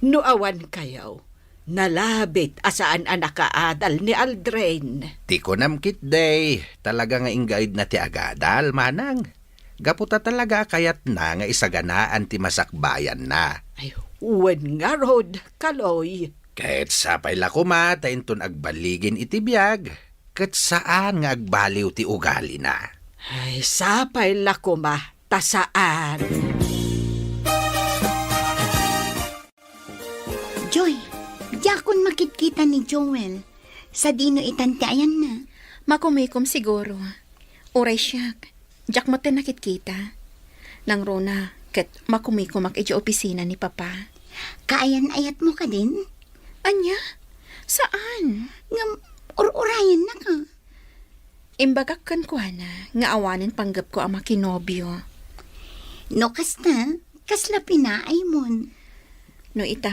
No awan kayo, nalabit a saan a nakaadal ni Aldrin. Ti kunam ketdi, talaga nga inggaidna ti agadal, Manang. Gapu ta talaga a kayatna nga isaganaan ti masakbayanna. Ay, wen ngarud, Kaloy. Ket sapay la koma ta inton agballigin iti biag, ket saan nga agbaliw ti ugalina. Ay, sapay la koma ta saan. Joy, diakon makitkita ni Joel. Sadino itan ti ayanna? Makumikom siguro. Uray siak, diak met nakitkita. Nangruna, ket makumikomak idiay opisina ni Papa. Kaayan-ayatmo kadin? Ania? Saan? Ngem, ur-urayennaka. Imbagak kenkuana nga awanen panggepko a makinobio. No kasta, kasla pinaaymon? No ita,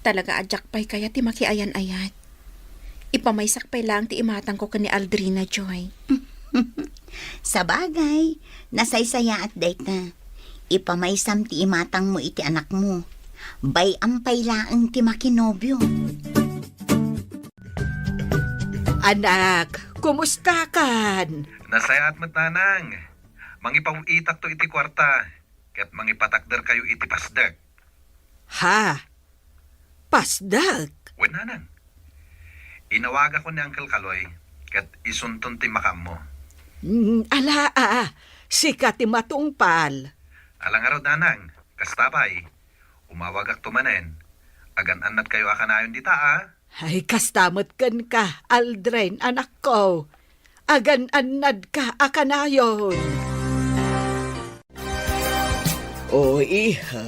talaga a diak pay kayat ti makiayan-ayat. Ipamaysak pay laeng ti imatangko ken ni Aldrina, Joy. Sabagay, nasaysayaat dayta. Ipamaysam ti imatangmo iti anakmo. Bay-am pay laeng ti makinobio. Anak, kumustakan? Nasayaat met, Nanang. Mangipaw-itakto iti kuarta, ket mangipatakderkayo iti pasdek. Ha? Pasdek? Wen, Nanang. Inawagakon ni Uncle Kaloy, ket isunton ti makaammo. Mm, ala, a, sika ti matungpal. Ala ngarud, Nanang. Kasta pay. Umawagakto manen. Agan-annadkayo a kanayon dita, a? Ay, kasta met kenka, Aldrin, anakko. Agan-annadka a kanayon. O, iha,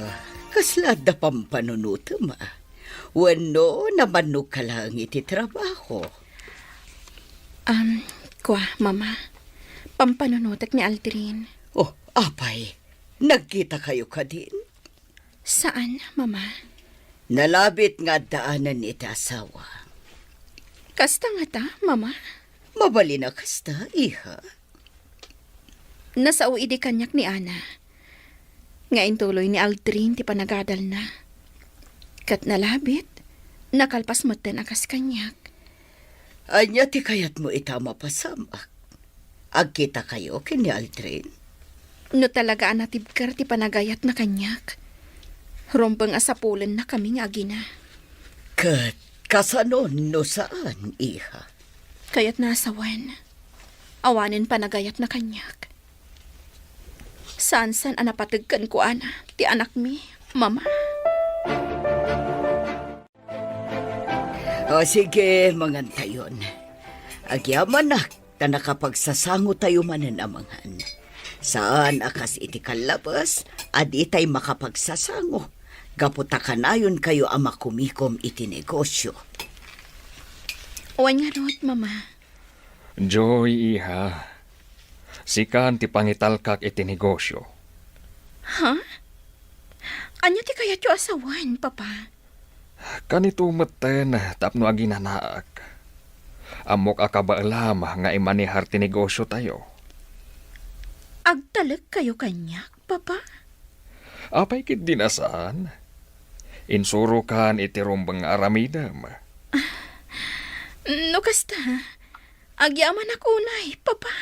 kasla adda pampanunotem, a? Wenno namannogka laeng iti trabaho? Am, kua, Mama. Pampanunotek ni Aldrin. O, apay, nagkitakayo kadin? Saan, Mama. Nalabit nga addaanen iti asawa. Kasta ngata, Mama? Mabalin a kasta, iha. Nasao idi kaniak ni Ana nga intuloy ni Aldrin ti panagadalna. Ket nalabit, Nakalpas metten a kas kaniak. Ania ti kayatmo ita a mapasamak? Agkitakayo ken ni Aldrin? No talaga a natibker ti panagayatna kaniak, rumbeng a sapulennakami nga agina. Ket kasano no saan, iha? Kayatna a sawen, awanen panagayatna kaniak. Saan-saan a napateg kenkuana ti anakmi, Mama. O, sige, mangantayon. Agyamanak, ta nakapagsasangotayo manen a mangan. Saan a kas iti kallabes a ditay makapagsasango, gapu ta kanayonkayo a makumikom iti negosio. Wen ngarud, Mama. Joy, iha, sikan ti pangitalkak iti negosio. Ha? Ania ti kayatyo a sawen, Papa? Kanito metten tapno aginanaak. Ammok a kabaelam nga imanehar ti negosiotayo. Agtalekkayo kaniak, Papa? Apay ketdi a saan? Insurokan iti rumbeng nga aramidem. No kasta, agyamanak unay, Papa.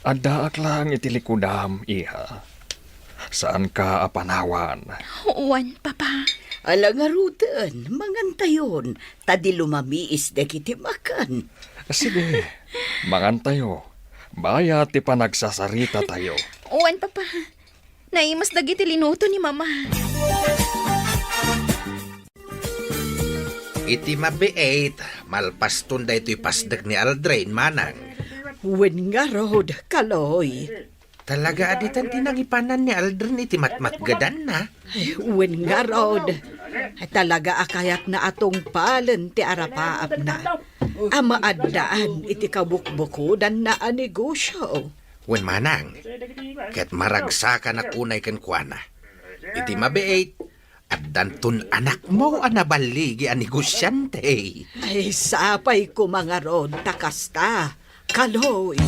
Addaak laeng iti likudam, iha. Saanka a panawan. Wen, Papa. Ala ngaruden, mangantayon, ta di lumamiis dagiti makan. Sige, mangantayo. Bayat ti panagsasaritatayo. Wen, Papa. Naimas dagiti linuto ni Mama. Iti mabiit, malpaston daytoy pasdek ni Aldrin, manang. Wen ngarud, Kaloy. Talaga a ditan ti nangipanan ni Aldrin iti matmatgedanna? Ay, wen ngarud. Talaga a kayatna a tungpalen ti arapaapna a maaddaan iti kabukbukodanna a negosio. Wen manang, ket maragsakanak unay kenkuana. Iti mabiit, addanton anakmo a naballigi a negosiante. Ay, sapay koma ngarud ta kasta, Kaloy.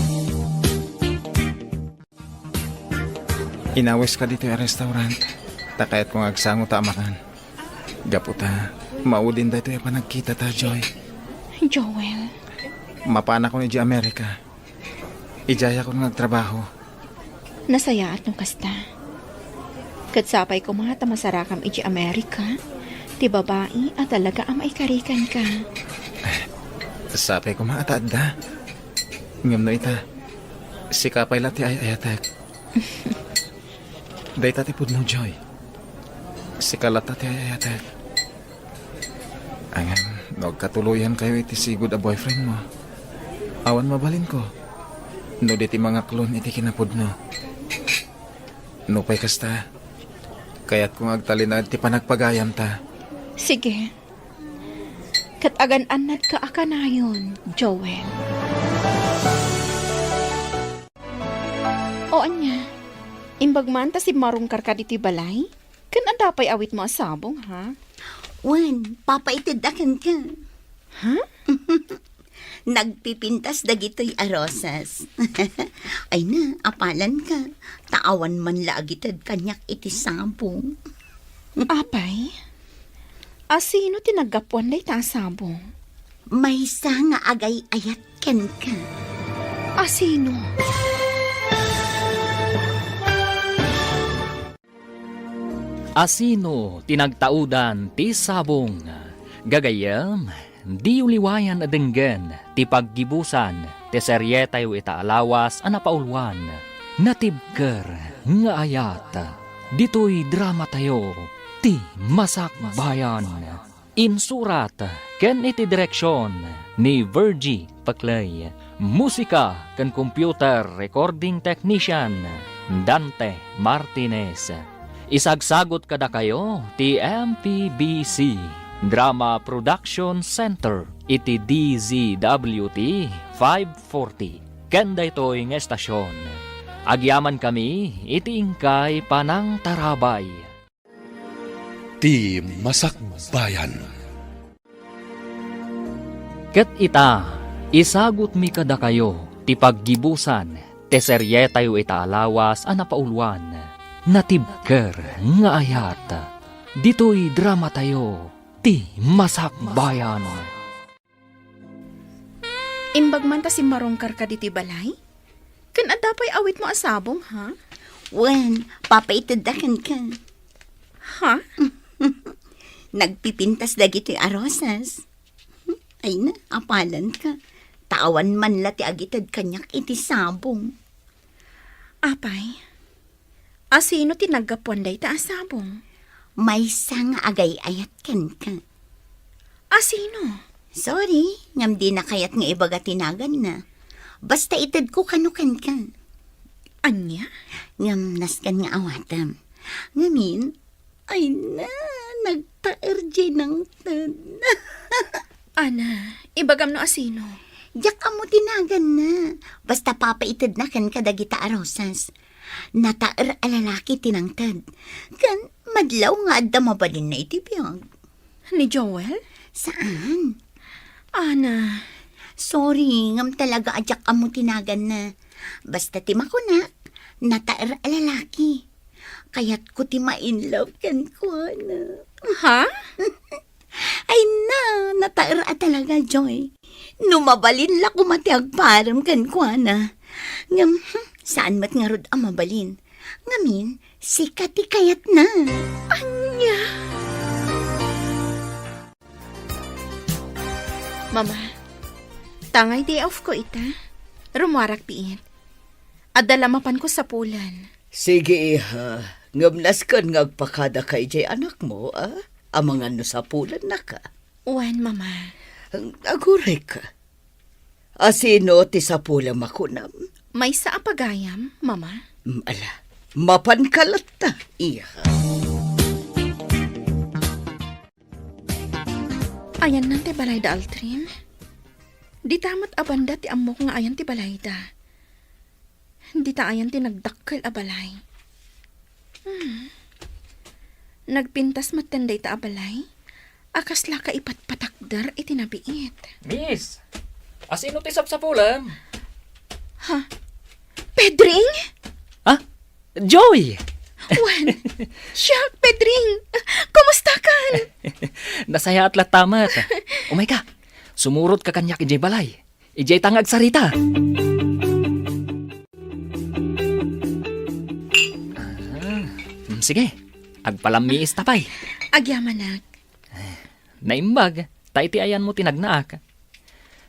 Inawiska ditoy a restaurant, ta kayatko nga agsango ta a makan. Gapu ta, maudin daytoy a panagkitata, Joy. Joel. Mapanakon idiay Amerika. Idiayakon nga agtrabaho. Nasayaat no kasta. Ket sapay koma ta masarakam idiay Amerika ti babai a talaga a maikarikanka. Sapay koma a ta adda. Ngem no ita, sika pay la ti ay-ayatek. Dayta ti pudno, Joy. Sika latta ti ay-ayatek. Ngem, no agkatuloyankayo iti sigud a boyfriendmo, awan mabalinko no di ti mangaklon iti kinapudno. Nupay kasta, kayatko nga agtalinaed ti panagpagayamta. Sige. Ket agan-annadka a kanayon, Joel. O ania, imbag man ta simmarungkarka ditoy balay? Ken adda pay awitmo a sabong, ha? Wen, papaited a kenka. Ha? Nagpipintas dagitoy a rosas. Ay na, apalanka. Ta awan man la agited kaniak iti sabong. Apay? Asino ti naggapuan dayta a sabong? Maysa nga agay-ayat kenka. Asino? Asino ti nagtaudan ti sabong? Gagayyem, diyo liwayan a denggen ti paggibusan ti serietayo ita a lawas a napauluan, Natibker nga Ayat. Ditoy dramatayo, ti Masakbayan. Insurat ken iti direksion ni Virgie Paclay. Musika ken computer recording technician, Dante Martinez. Isagsagut kadakayo ti M P B C Drama Production Center iti D Z W T five forty. Ken daytoy nga estasion, agyamankami iti inkay panangtarabay. Ti Masakbayan. Ket ita, isagutmi kadakayo ti paggibusan ti serietayo ita a lawas a napauluan, Natibker nga Ayat. Ditoy dramatayo, Ti Masakbayan. Imbag man ta simmarungkarka ditoy balay? Ken adda pay awitmo a sabong, ha? Wen, papaitedda kenka. Ha? Nagpipintas dagitoy a rosas. Ay na, apalanka. Ta awan man la ti agited kaniak iti sabong. Apay, asino ti naggapuan dayta a sabong? Maysa nga agay-ayat kenka. Asino? Sorry, ngem dina kayat nga ibaga ti naganna. Basta itedko kano kenka. Ania? Ngem nasken nga awatem. Ngamin, ay na, nagtaer diay nangted. Ana, ibagam no asino? Diak ammo ti naganna. Basta papaitedna kenka dagita a rosas. Nataer a lalaki ti nangted. Ken madlaw nga adda mabalinna iti biag. Ni Joel? Saan? Ana. Sorry, ngem talaga a diak ammo ti naganna. Basta ti makunak, nataer a lalaki. Kayatko ti ma-in love kenkuana. Ha? Ay na, nataer a talaga, Joy. No mabalin la koma ti agparem kenkuana. Ngem, hmm, saan met ngarud a mabalin. Ngamin, sika ti kayatna. Ania? Mama, tangay day off ko ita. Rumuarak biit. Adda la mapanko sapulen. Sige, iha. Ngem nasken nga agpakadaka idiay anakmo, a? Amangan no sapulennaka. Wen, Mama. Aguray ka. Asino ti sapulem a kunam? Maysa a pagayam, Mama. Mm, ala, mapanka latta, iha. Ayanna ti balay da Aldrin? Dita met a banda ti ammok nga ayan ti balayda. Dita ayan ti nagdakkel a balay. Hmm. Nagpintas metten dayta a balay a kasla kaipatpatakder iti nabiit. Miss, asino ti sapsapulem? Ha? Pedring? Ha? Joy! Wen, siak, Pedring. Kumustakan? Nasayaat latta met. Umayka, sumurotka kaniak idiay balay. Idiay ta nga agsarita. Ah, mm, sige, agpalammiista pay. Agyamanak. Naimbag, ta iti ayanmo ti nagnaak.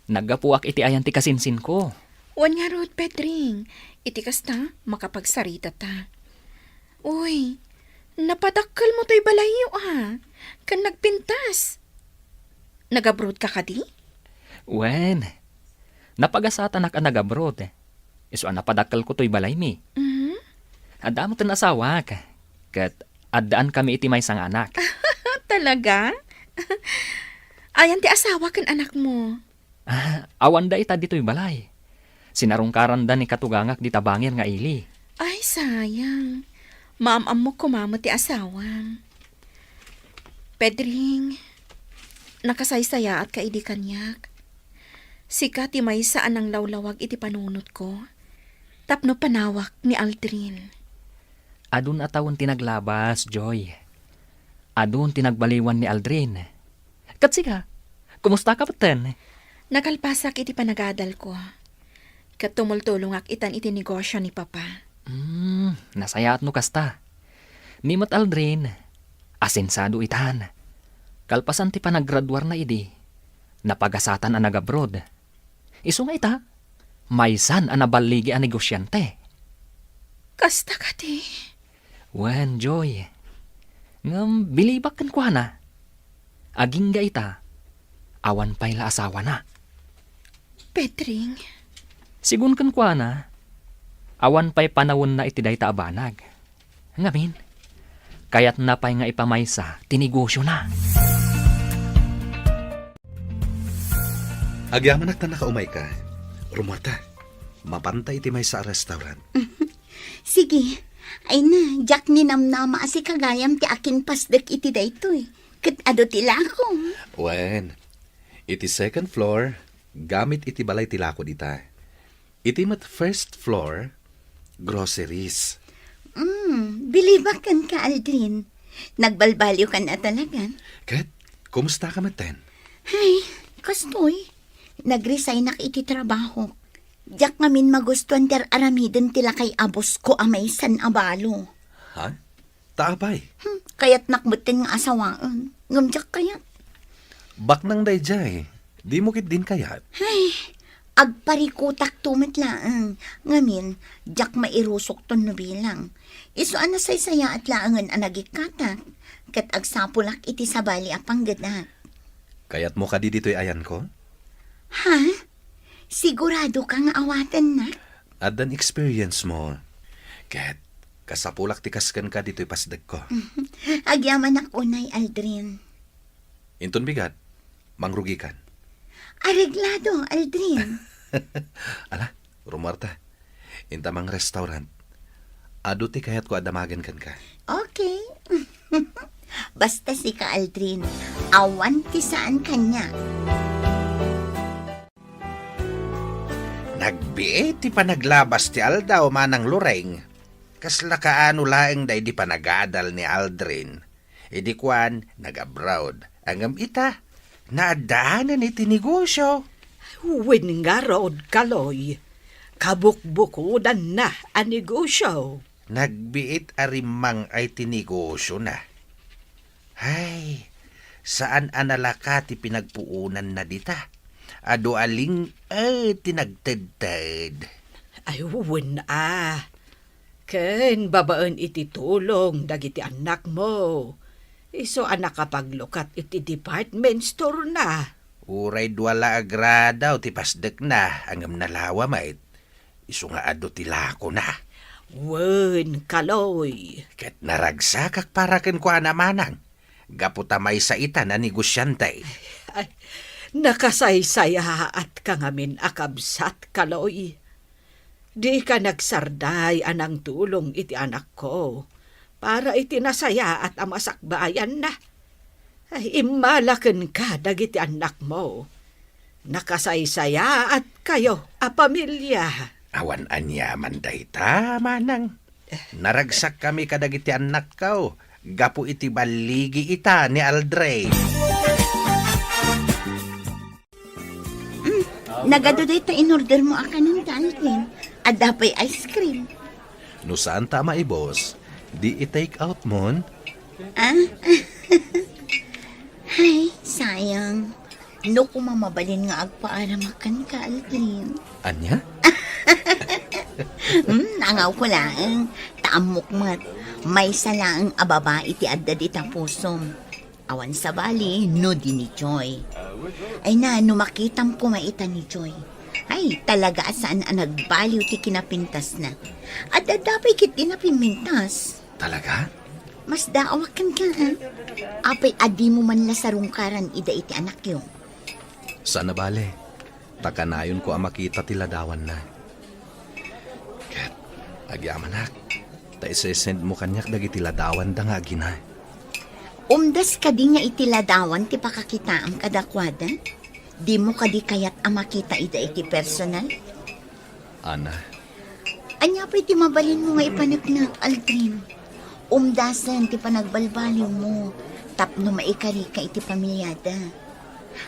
Naggapuak iti ayan ti kasinsinko. Wen ngarud, Pedring, iti kasta, makapagsaritata. Uy, napadakkelmo toy balayyo, a, ken nagpintas. Nagabroadka kadi? Wen, napagasatanak a nagabroad. Isu a napadakkelko toy balaymi. Mhm. Adda metten asawak, ket addaan kami iti maysa nga anak. Talaga? Ayan ti asawa ken anakmo? Ah, awanda ita ditoy balay. Sinarungkaranda ni katugangak dita bangir nga ili. Ay, sayang. Maam-ammok koma met ti asawam. Pedring, nakasaysayaatka idi kaniak. Sika ti maysa a nanglawlawag iti panunotko tapno panawak ni Aldrin. Adun a tawen ti naglabas, Joy. Adun ti nagbaliwan ni Aldrin. Ket sika, kumustaka metten? Nakalpasak iti panagadalko. Ket tumultulongak itan iti negosio ni Papa. Hmm, nasayaat no kasta. Ni met Aldrin, asensado itan. Kalpasan ti panagraduarna idi, napagasatan a nagabroad. Isu nga ita, maysan a naballigi a negosiante. Kasta kadi? Wen, Joy. Ngem bilibak kenkuana. Agingga ita, awan pay la asawana. Pedring. Sigun kenkuana, awan pay panawenna iti dayta a banag. Ngamin, kayatna pay nga ipamaysa ti negosiona. Agyamanak ta nakaumayka. Rumuarta. Mapanta iti maysa a restaurant. Sige. Ay na, diak ninamnama a sika gayam ti akinpasdek iti daytoy. Ket adu ti lakom. Wen, iti second floor, gamit iti balay ti lako dita. Iti met first floor, groceries. Mm, bilibak kenka, Aldrin. Nagbalbaliwkan a talagan. Ket, Kumusta ka metten? Ay, kastoy. Nagresignak iti trabaho. Diak ngamin magustuan ti ar-aramiden ti lakay a boss ko a maysan a balo. Ha? Ta apay? Hmm, kayatnak metten nga asawaen. Ngem diak kayat. Baknang daydiay. Dimo ketdin kayat? Ay, agparikutakto met laeng. Ngamin, diak mairusokton no bilang. Isu a nasaysayaat laengen a nagikkatak, ket agsapulak iti sabali a panggedak. Kayatmo kadi ditoy ayanko? Ha? Sigurado ka nga awatennak? Addan experience mo. Ket kasapulak ti kas kenka ditoy pasdekko. Agyamanak unay, Aldrin. Inton bigat, mangrugikan. Areglado, Aldrin. Ala, rumuarta. Inta mang restaurant. Adu ti kayatko a damagen kenka. Okay. Basta sika, Aldrin, awan ti saan kaniak. Nagbiit ti panaglabas ti aldaw, Manang Loreng. Kasla kaano laeng daydi panagadal ni Aldrin. Idi kuan, nag-abroad. Ngem ita, naaddaanen iti negosyo. Wen ngarud, Kaloy, kabukbukodanna a negosyo. Nagbiit a rimmang-ay ti negosyona. Ay, saan a nalaka ti pinagpuonanna dita. Adu a ling-, eh, ti nagtedted. Ay, wen a. Ken babaen iti tulong dagiti annakmo, isu a nakapaglukat iti department store-na. Uray dua la a gradaw ti pasdekna, ngem nalawa met, isu nga adu ti lakona. Wen, Kaloy. Ket naragsakak para kenkuana, Manang, gapu ta maysa ita a negosiante. Ay, nakasaysayaat ka ngamin a kabsat, Kaloy. Dika nagsarday a nangtulong iti anakko para iti nasayaat a masakbayanna. Ay, immala kenka dagiti annakmo. Nakasaysayaatkayo a pamilia. Awan aniaman dayta, Manang. Naragsakkami kadagiti annakko gapu iti balligi ita ni Aldrin. Mm, nagadu dayta in-order mo a kanen, Aldrin. Adda pay ice cream. No saan ta a maibus, di i-take out mon? Ah? Hay, sayang. No koma mabalin nga agpaaram a kenka, Aldrin. Ania? Hmm, angawko laeng. Ta ammok met, maysa laeng a babai ti adda dita pusom. Awan sabali no di ni Joy. Ay na, no makitam koma ita ni Joy. Ay, talaga a saan a nagbaliw ti kinapintasna. Adda pay ketdi napimmintas. Talaga? Masdaawak kenka, ha? Apay a dimo man la sarungkaran ida iti anakyo? Saan a bale. Ta kanayonko a makita ti ladawanna. Ket agyamanak, ta ise-send mo kaniak dagiti ladawanda nga agina. Umdas kadi nga iti ladawan ti pakakitaam kadakuada? Dimo kadi kayat a makita ida iti personal? Ana. Ania pay ti mabalinmo nga ipaneknek, Aldrin? Umdasen ti panagbalbaliwmo tapno maikarika iti pamiliada.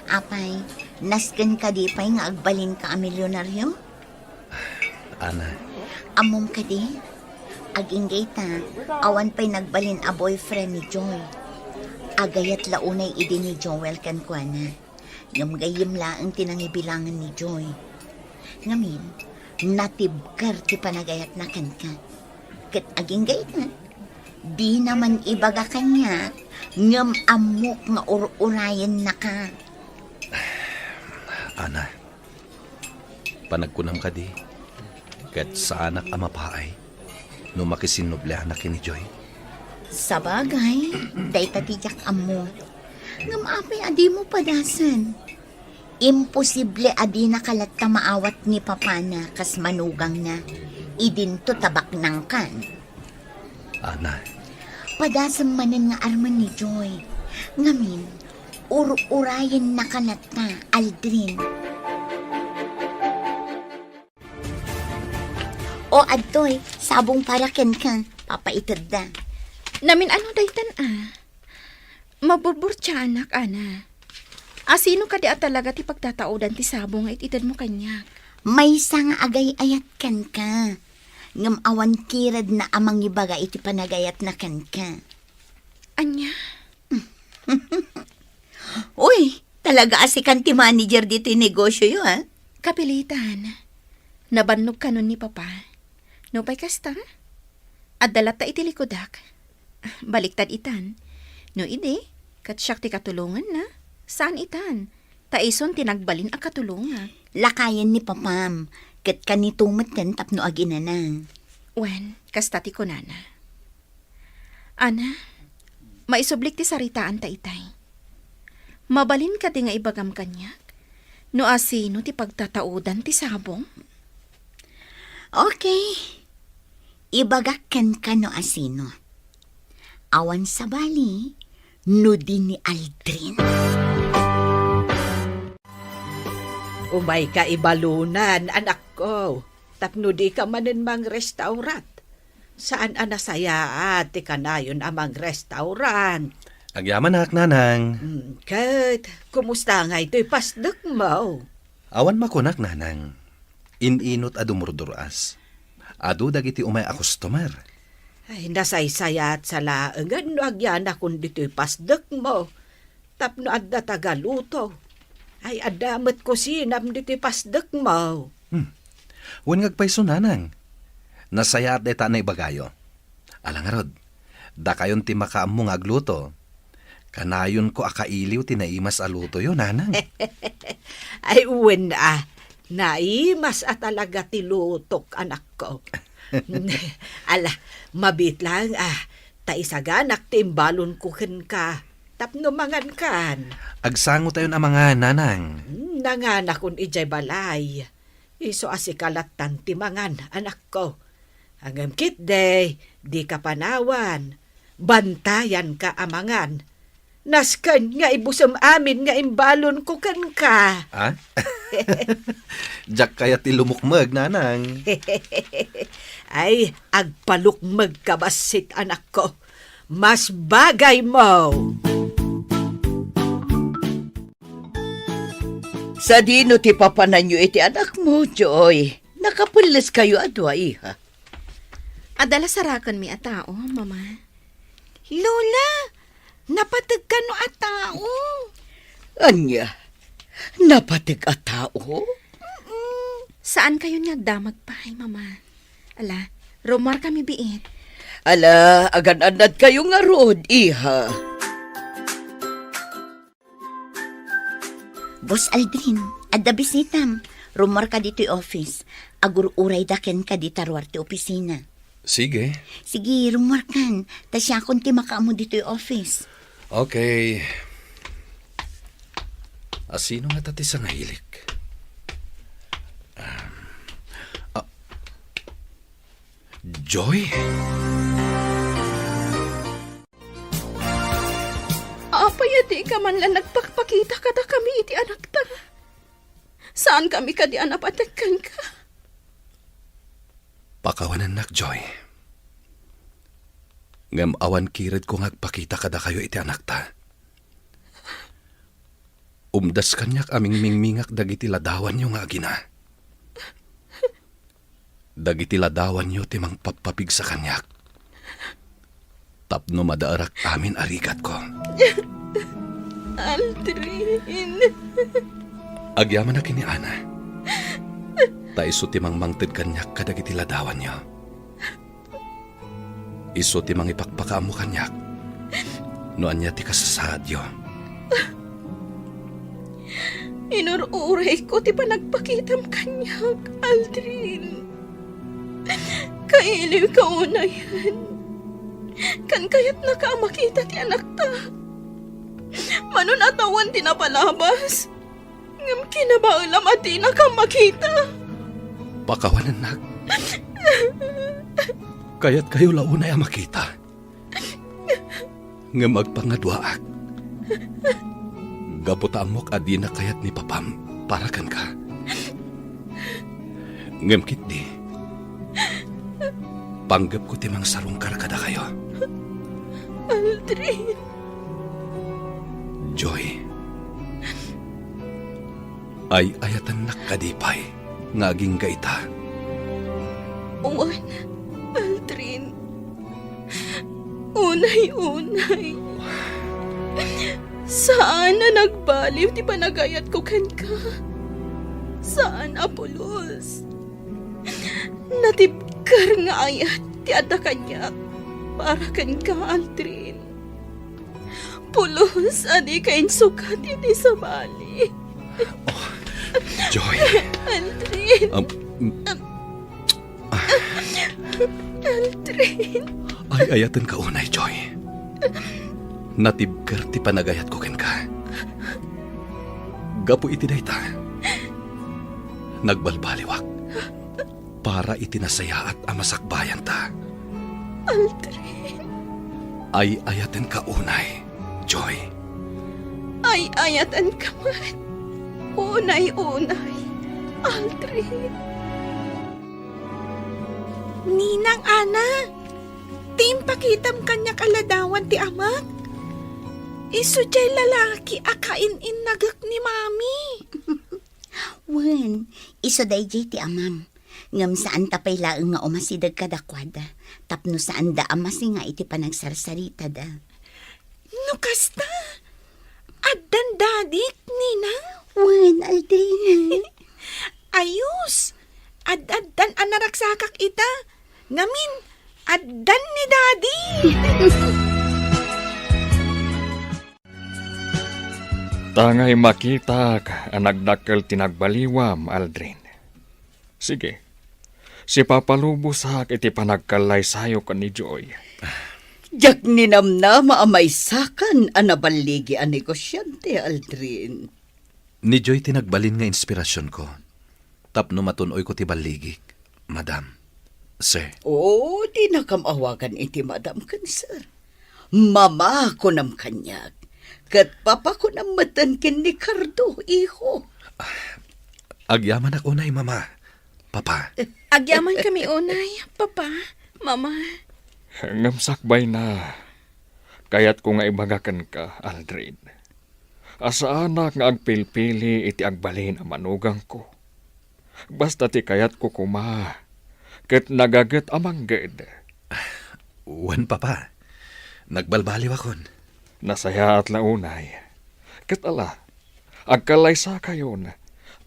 Apay, nasken kadi pay nga agbalinka a milyonaryo? Ana. Ammom kadi? Agingga ita, awan pay nagbalin a boyfriend ni Joy. Agayat la unay idi ni Joel kenkuana. Ngem gayyem laeng ti nangibilangen ni Joy. Ngamin, natibker ti panagayatna kenka. Ket agingga ita, dina man ibaga kaniak, ngem ammok nga ur-urayennaka. Ana, panagkunam kadi, ket saanak a mapaay no makisinnublianak ken ni Joy? Sabagay, dayta ti diak ammo. Ngem apay a dimo padasen? Imposible a dinaka latta maawat ni papana kas manugangna. Idinto ta baknangkan. Ana. Padasem manen nga armen ni Joy. Ngamin, ur-urayennaka latta, Aldrin. O, adtoy, sabong para kenka, papaitedda. Namin-ano daytan a? Maburburtiaanak, Ana. Asino kadi a talaga ti pagtataudan ti sabong nga it-itedmo kaniak? Maysa nga agay-ayat kenka. Ngem awan kiredna a mangibaga iti panagayatna kenka. Ania? Uy, talaga a sikan ti manager ditoy negosyoyo, a? Kapilitan. Nabannog kanon ni Papa. Nupay kasta, adda latta iti likudak. Baliktad itan. No idi, ket siak ti katulonganna. Saan itan. Ta isun ti nagbalin a katulongak. Lakayen ni Papam, ket kanito metten tapno aginana. Wen, kasta ti kunana. Ana, maisublik ti saritaanta itay. Mabalin kadi nga ibagam kaniak no asino ti pagtataudan ti sabong? Okay. Ibagak kenka no asino. Awan sabali, no di ni Aldrin. Umayka ibalunan, anakko, tapno dika manen mangrestaurat. Saan a nasayaat ti kanayon a mangrestauran. Agyamanak, Nanang. Hmm, ket, kumusta ngay toy pasdekmo? Awan makunak, Nanang. In-inot a dumurdur-as. Adu dagiti umay a customer. Ay, nasaysayaat sa laengen no agyanakon ditoy pasdekmo. Tapno adda tagaluto. Ay, adda met kusinam ditoy pasdekmo. Hmm. Wen nga agpayso, Nanang. Nasayaat dayta a naibagayo. Ala ngarud, dakayon ti makaammo nga agluto. Kanayonko a kailiw ti naimas a lutoyo, Nanang. Ay, wen a, naimas a talaga ti lutok, anakko. Ala, mabiit laeng a, ta isaganak ti imbalonko kenka, tapno mangankan. Agsangotayon a mangan, Nanang. Hmm, nanganakon idiay balay. Isu a sika lattan ti mangan, anakko. Ngem ketdi, dika panawan. Bantayanka a mangan. Nasken nga ibusem amin nga imbalonko kenka. Ah? Diak kayat ti lumukmeg, Nanang. Ay, agpalukmegka bassit, anakko. Mas bagaymo. Sadino ti papananyo iti anakmo, Joy? Nakapelleskayo a dua, iha. Adda la sarakenmi a tao, Mama. Lola, napateg kano a tao? Ania? Napateg a tao? Mm-mm. Saankayon nga agdamag pay, Mama. Ala, rummuarkami biit. Ala, agan-annadkayo ngarud, iha. Boss Aldrin, adda bisitam. Rummuarka ditoy office. Agur-urayda kenka dita ruar ti opisina. Sige. Sige, rummuarkan. Ta siakon ti makaammo ditoy office. Okay. Asino ngata ti sangahilik? Um, ah, Joy? Apay a dika man la nagpakpakita kadakami iti anakta? Saankami kadi a napateg kenka? Pakawanennak, Joy. Ngem awan kiredko nga agpakita kadakayo iti anakta. Umdas kaniak a mingmingmingak dagiti ladawanyo nga agina. Dagiti ladawanyo ti mangpappapigsa kaniak tapno madaerak amin a rigatko. Aldrin. Agyamanak ken ni Ana. Ta isu ti mangmangted kaniak kadagiti ladawanyo. Isu ti mangipakpakaammo kaniak no ania ti kasasaadyo. Inur-urayko ti panagpakitam kaniak, Aldrin. Kailiwka unayen. Ken kayatnaka a makita ti anakta. Mano a tawen ti napalabas. Ngem kinabaelam a dinaka makita. Pakawanennak. Kayatkayo la unay a makita. Ngem agpangaduaak. Gapu ta ammok a dina kayat ni Papam para kenka. Ngem ketdi, panggepko ti mangsarungkar kadakayo. Aldrin. Joy, ay-ayatennak kadi pay nga agingga ita? Wen, Aldrin. Unay-unay. Saan a nagbaliw ti panagayatko kenka. Saan a pulos. Natibker nga ayat ti adda kaniak para kenka, Aldrin. Pulos a dika insukat iti sabali. Oh, Joy. Aldrin. Um, Aldrin. Ay-ayatenka unay, Joy. Natibker ti panagayatko kenka. Gapu iti dayta, nagbalbaliwak para iti nasayaat a masakbayanta. Aldrin. Ay-ayatenka unay, Joy. Ay-ayatenka met. Unay-unay, Aldrin. Ninang Ana, ti impakitam kaniak a ladawan ti amak? Isu diay lalaki a kain-innagek ni Mami. Wen, isu daydiay ti amam. Ngem saanta pay laeng nga umasideg kadakuada, tapno saanda a masinga iti panagsarsaritada. No kasta, addan dadik, Ninang? Wen, Aldrin. Ayos! Ad-addan a naraksakak ita. Ngamin, addan ni Daddy! Tangay makitak a nagdakkel ti nagbaliwam, Aldrin. Sige, sipapalubosak iti panagkallaysayok ken ni Joy. Diak ninamnama a maysakan a naballigi a negosyante, Aldrin. Ni Joy ti nagbalin nga inspirasionko tapno matun-oyko ti balligik, Madam, Sir. Oo, dinakam awagan iti Madam ken Sir. Mama, kunam kaniak. Ket Papa, kunam metten ken ni Cardo, iho. Agyamanak unay, Mama, Papa. Agyamankami unay, Papa, Mama. Ngem sakbayna, kayatko nga ibaga kenka, Aldrin, a saanak nga agpilpili iti agbalin a manugangko. Basta ti kayatko koma, ket nagaget a mangged. Wen, Papa. Nagbalbaliwakon. Nasayaat la unay. Ket ala, agkallaysakayon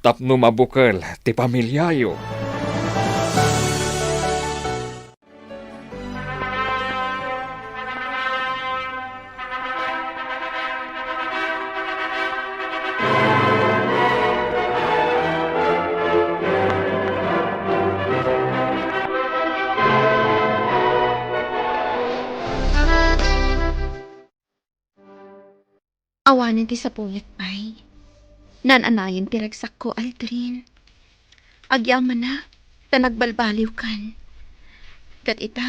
tapno mabukel ti pamiliayo. Awanen ti sapulek pay. Naan-anayen ti ragsakko, Aldrin. Agyamanak ta nagbalbaliwkan. Ket ita,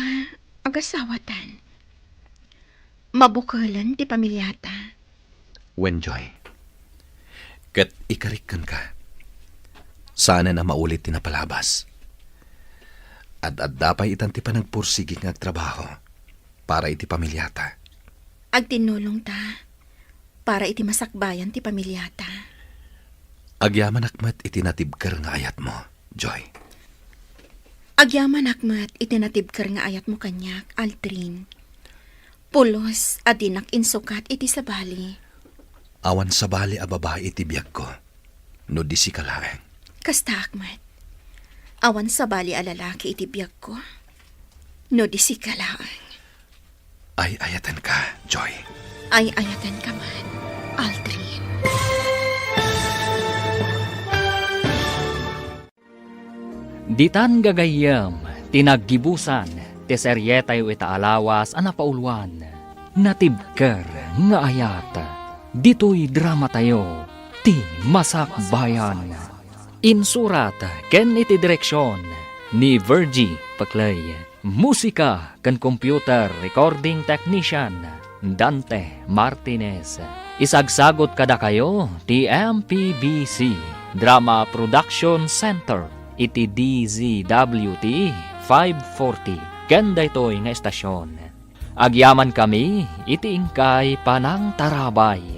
agasawatan. Mabukelen ti pamiliata. Wen, Joy. Ket ikarik kenka. Saanen a maulit ti napalabas. Ad-adda pay itan ti panagpursigik nga agtrabaho para iti pamiliata. Agtinnulongta para iti masakbayan ti pamiliata. Agyamanak met iti natibker nga ayatmo, Joy. Agyamanak met iti natibker nga ayatmo kaniak, Aldrin. Pulos a dinak insukat iti sabali. Awan sabali a babai iti biagko, no di sika laeng. Kastaak met. Awan sabali a lalaki iti biagko, no di sika laeng. Ay-ayatenka, Joy. Ay-ayatenka met, Aldrin. Ditan gagayyem ti naggibusan ti serietayo ita a lawas a napauluan, Natibker nga Ayat. Ditoy dramatayo, ti Masakbayan. Insurat ken iti direksion ni Virgie Peclay. Musika ken computer recording technician, Dante Martinez. Isagsagut kadakayo ti M P B C Drama Production Center iti D Z W T five forty ken daytoy nga estasion. Agyamankami iti inkay panangtarabay.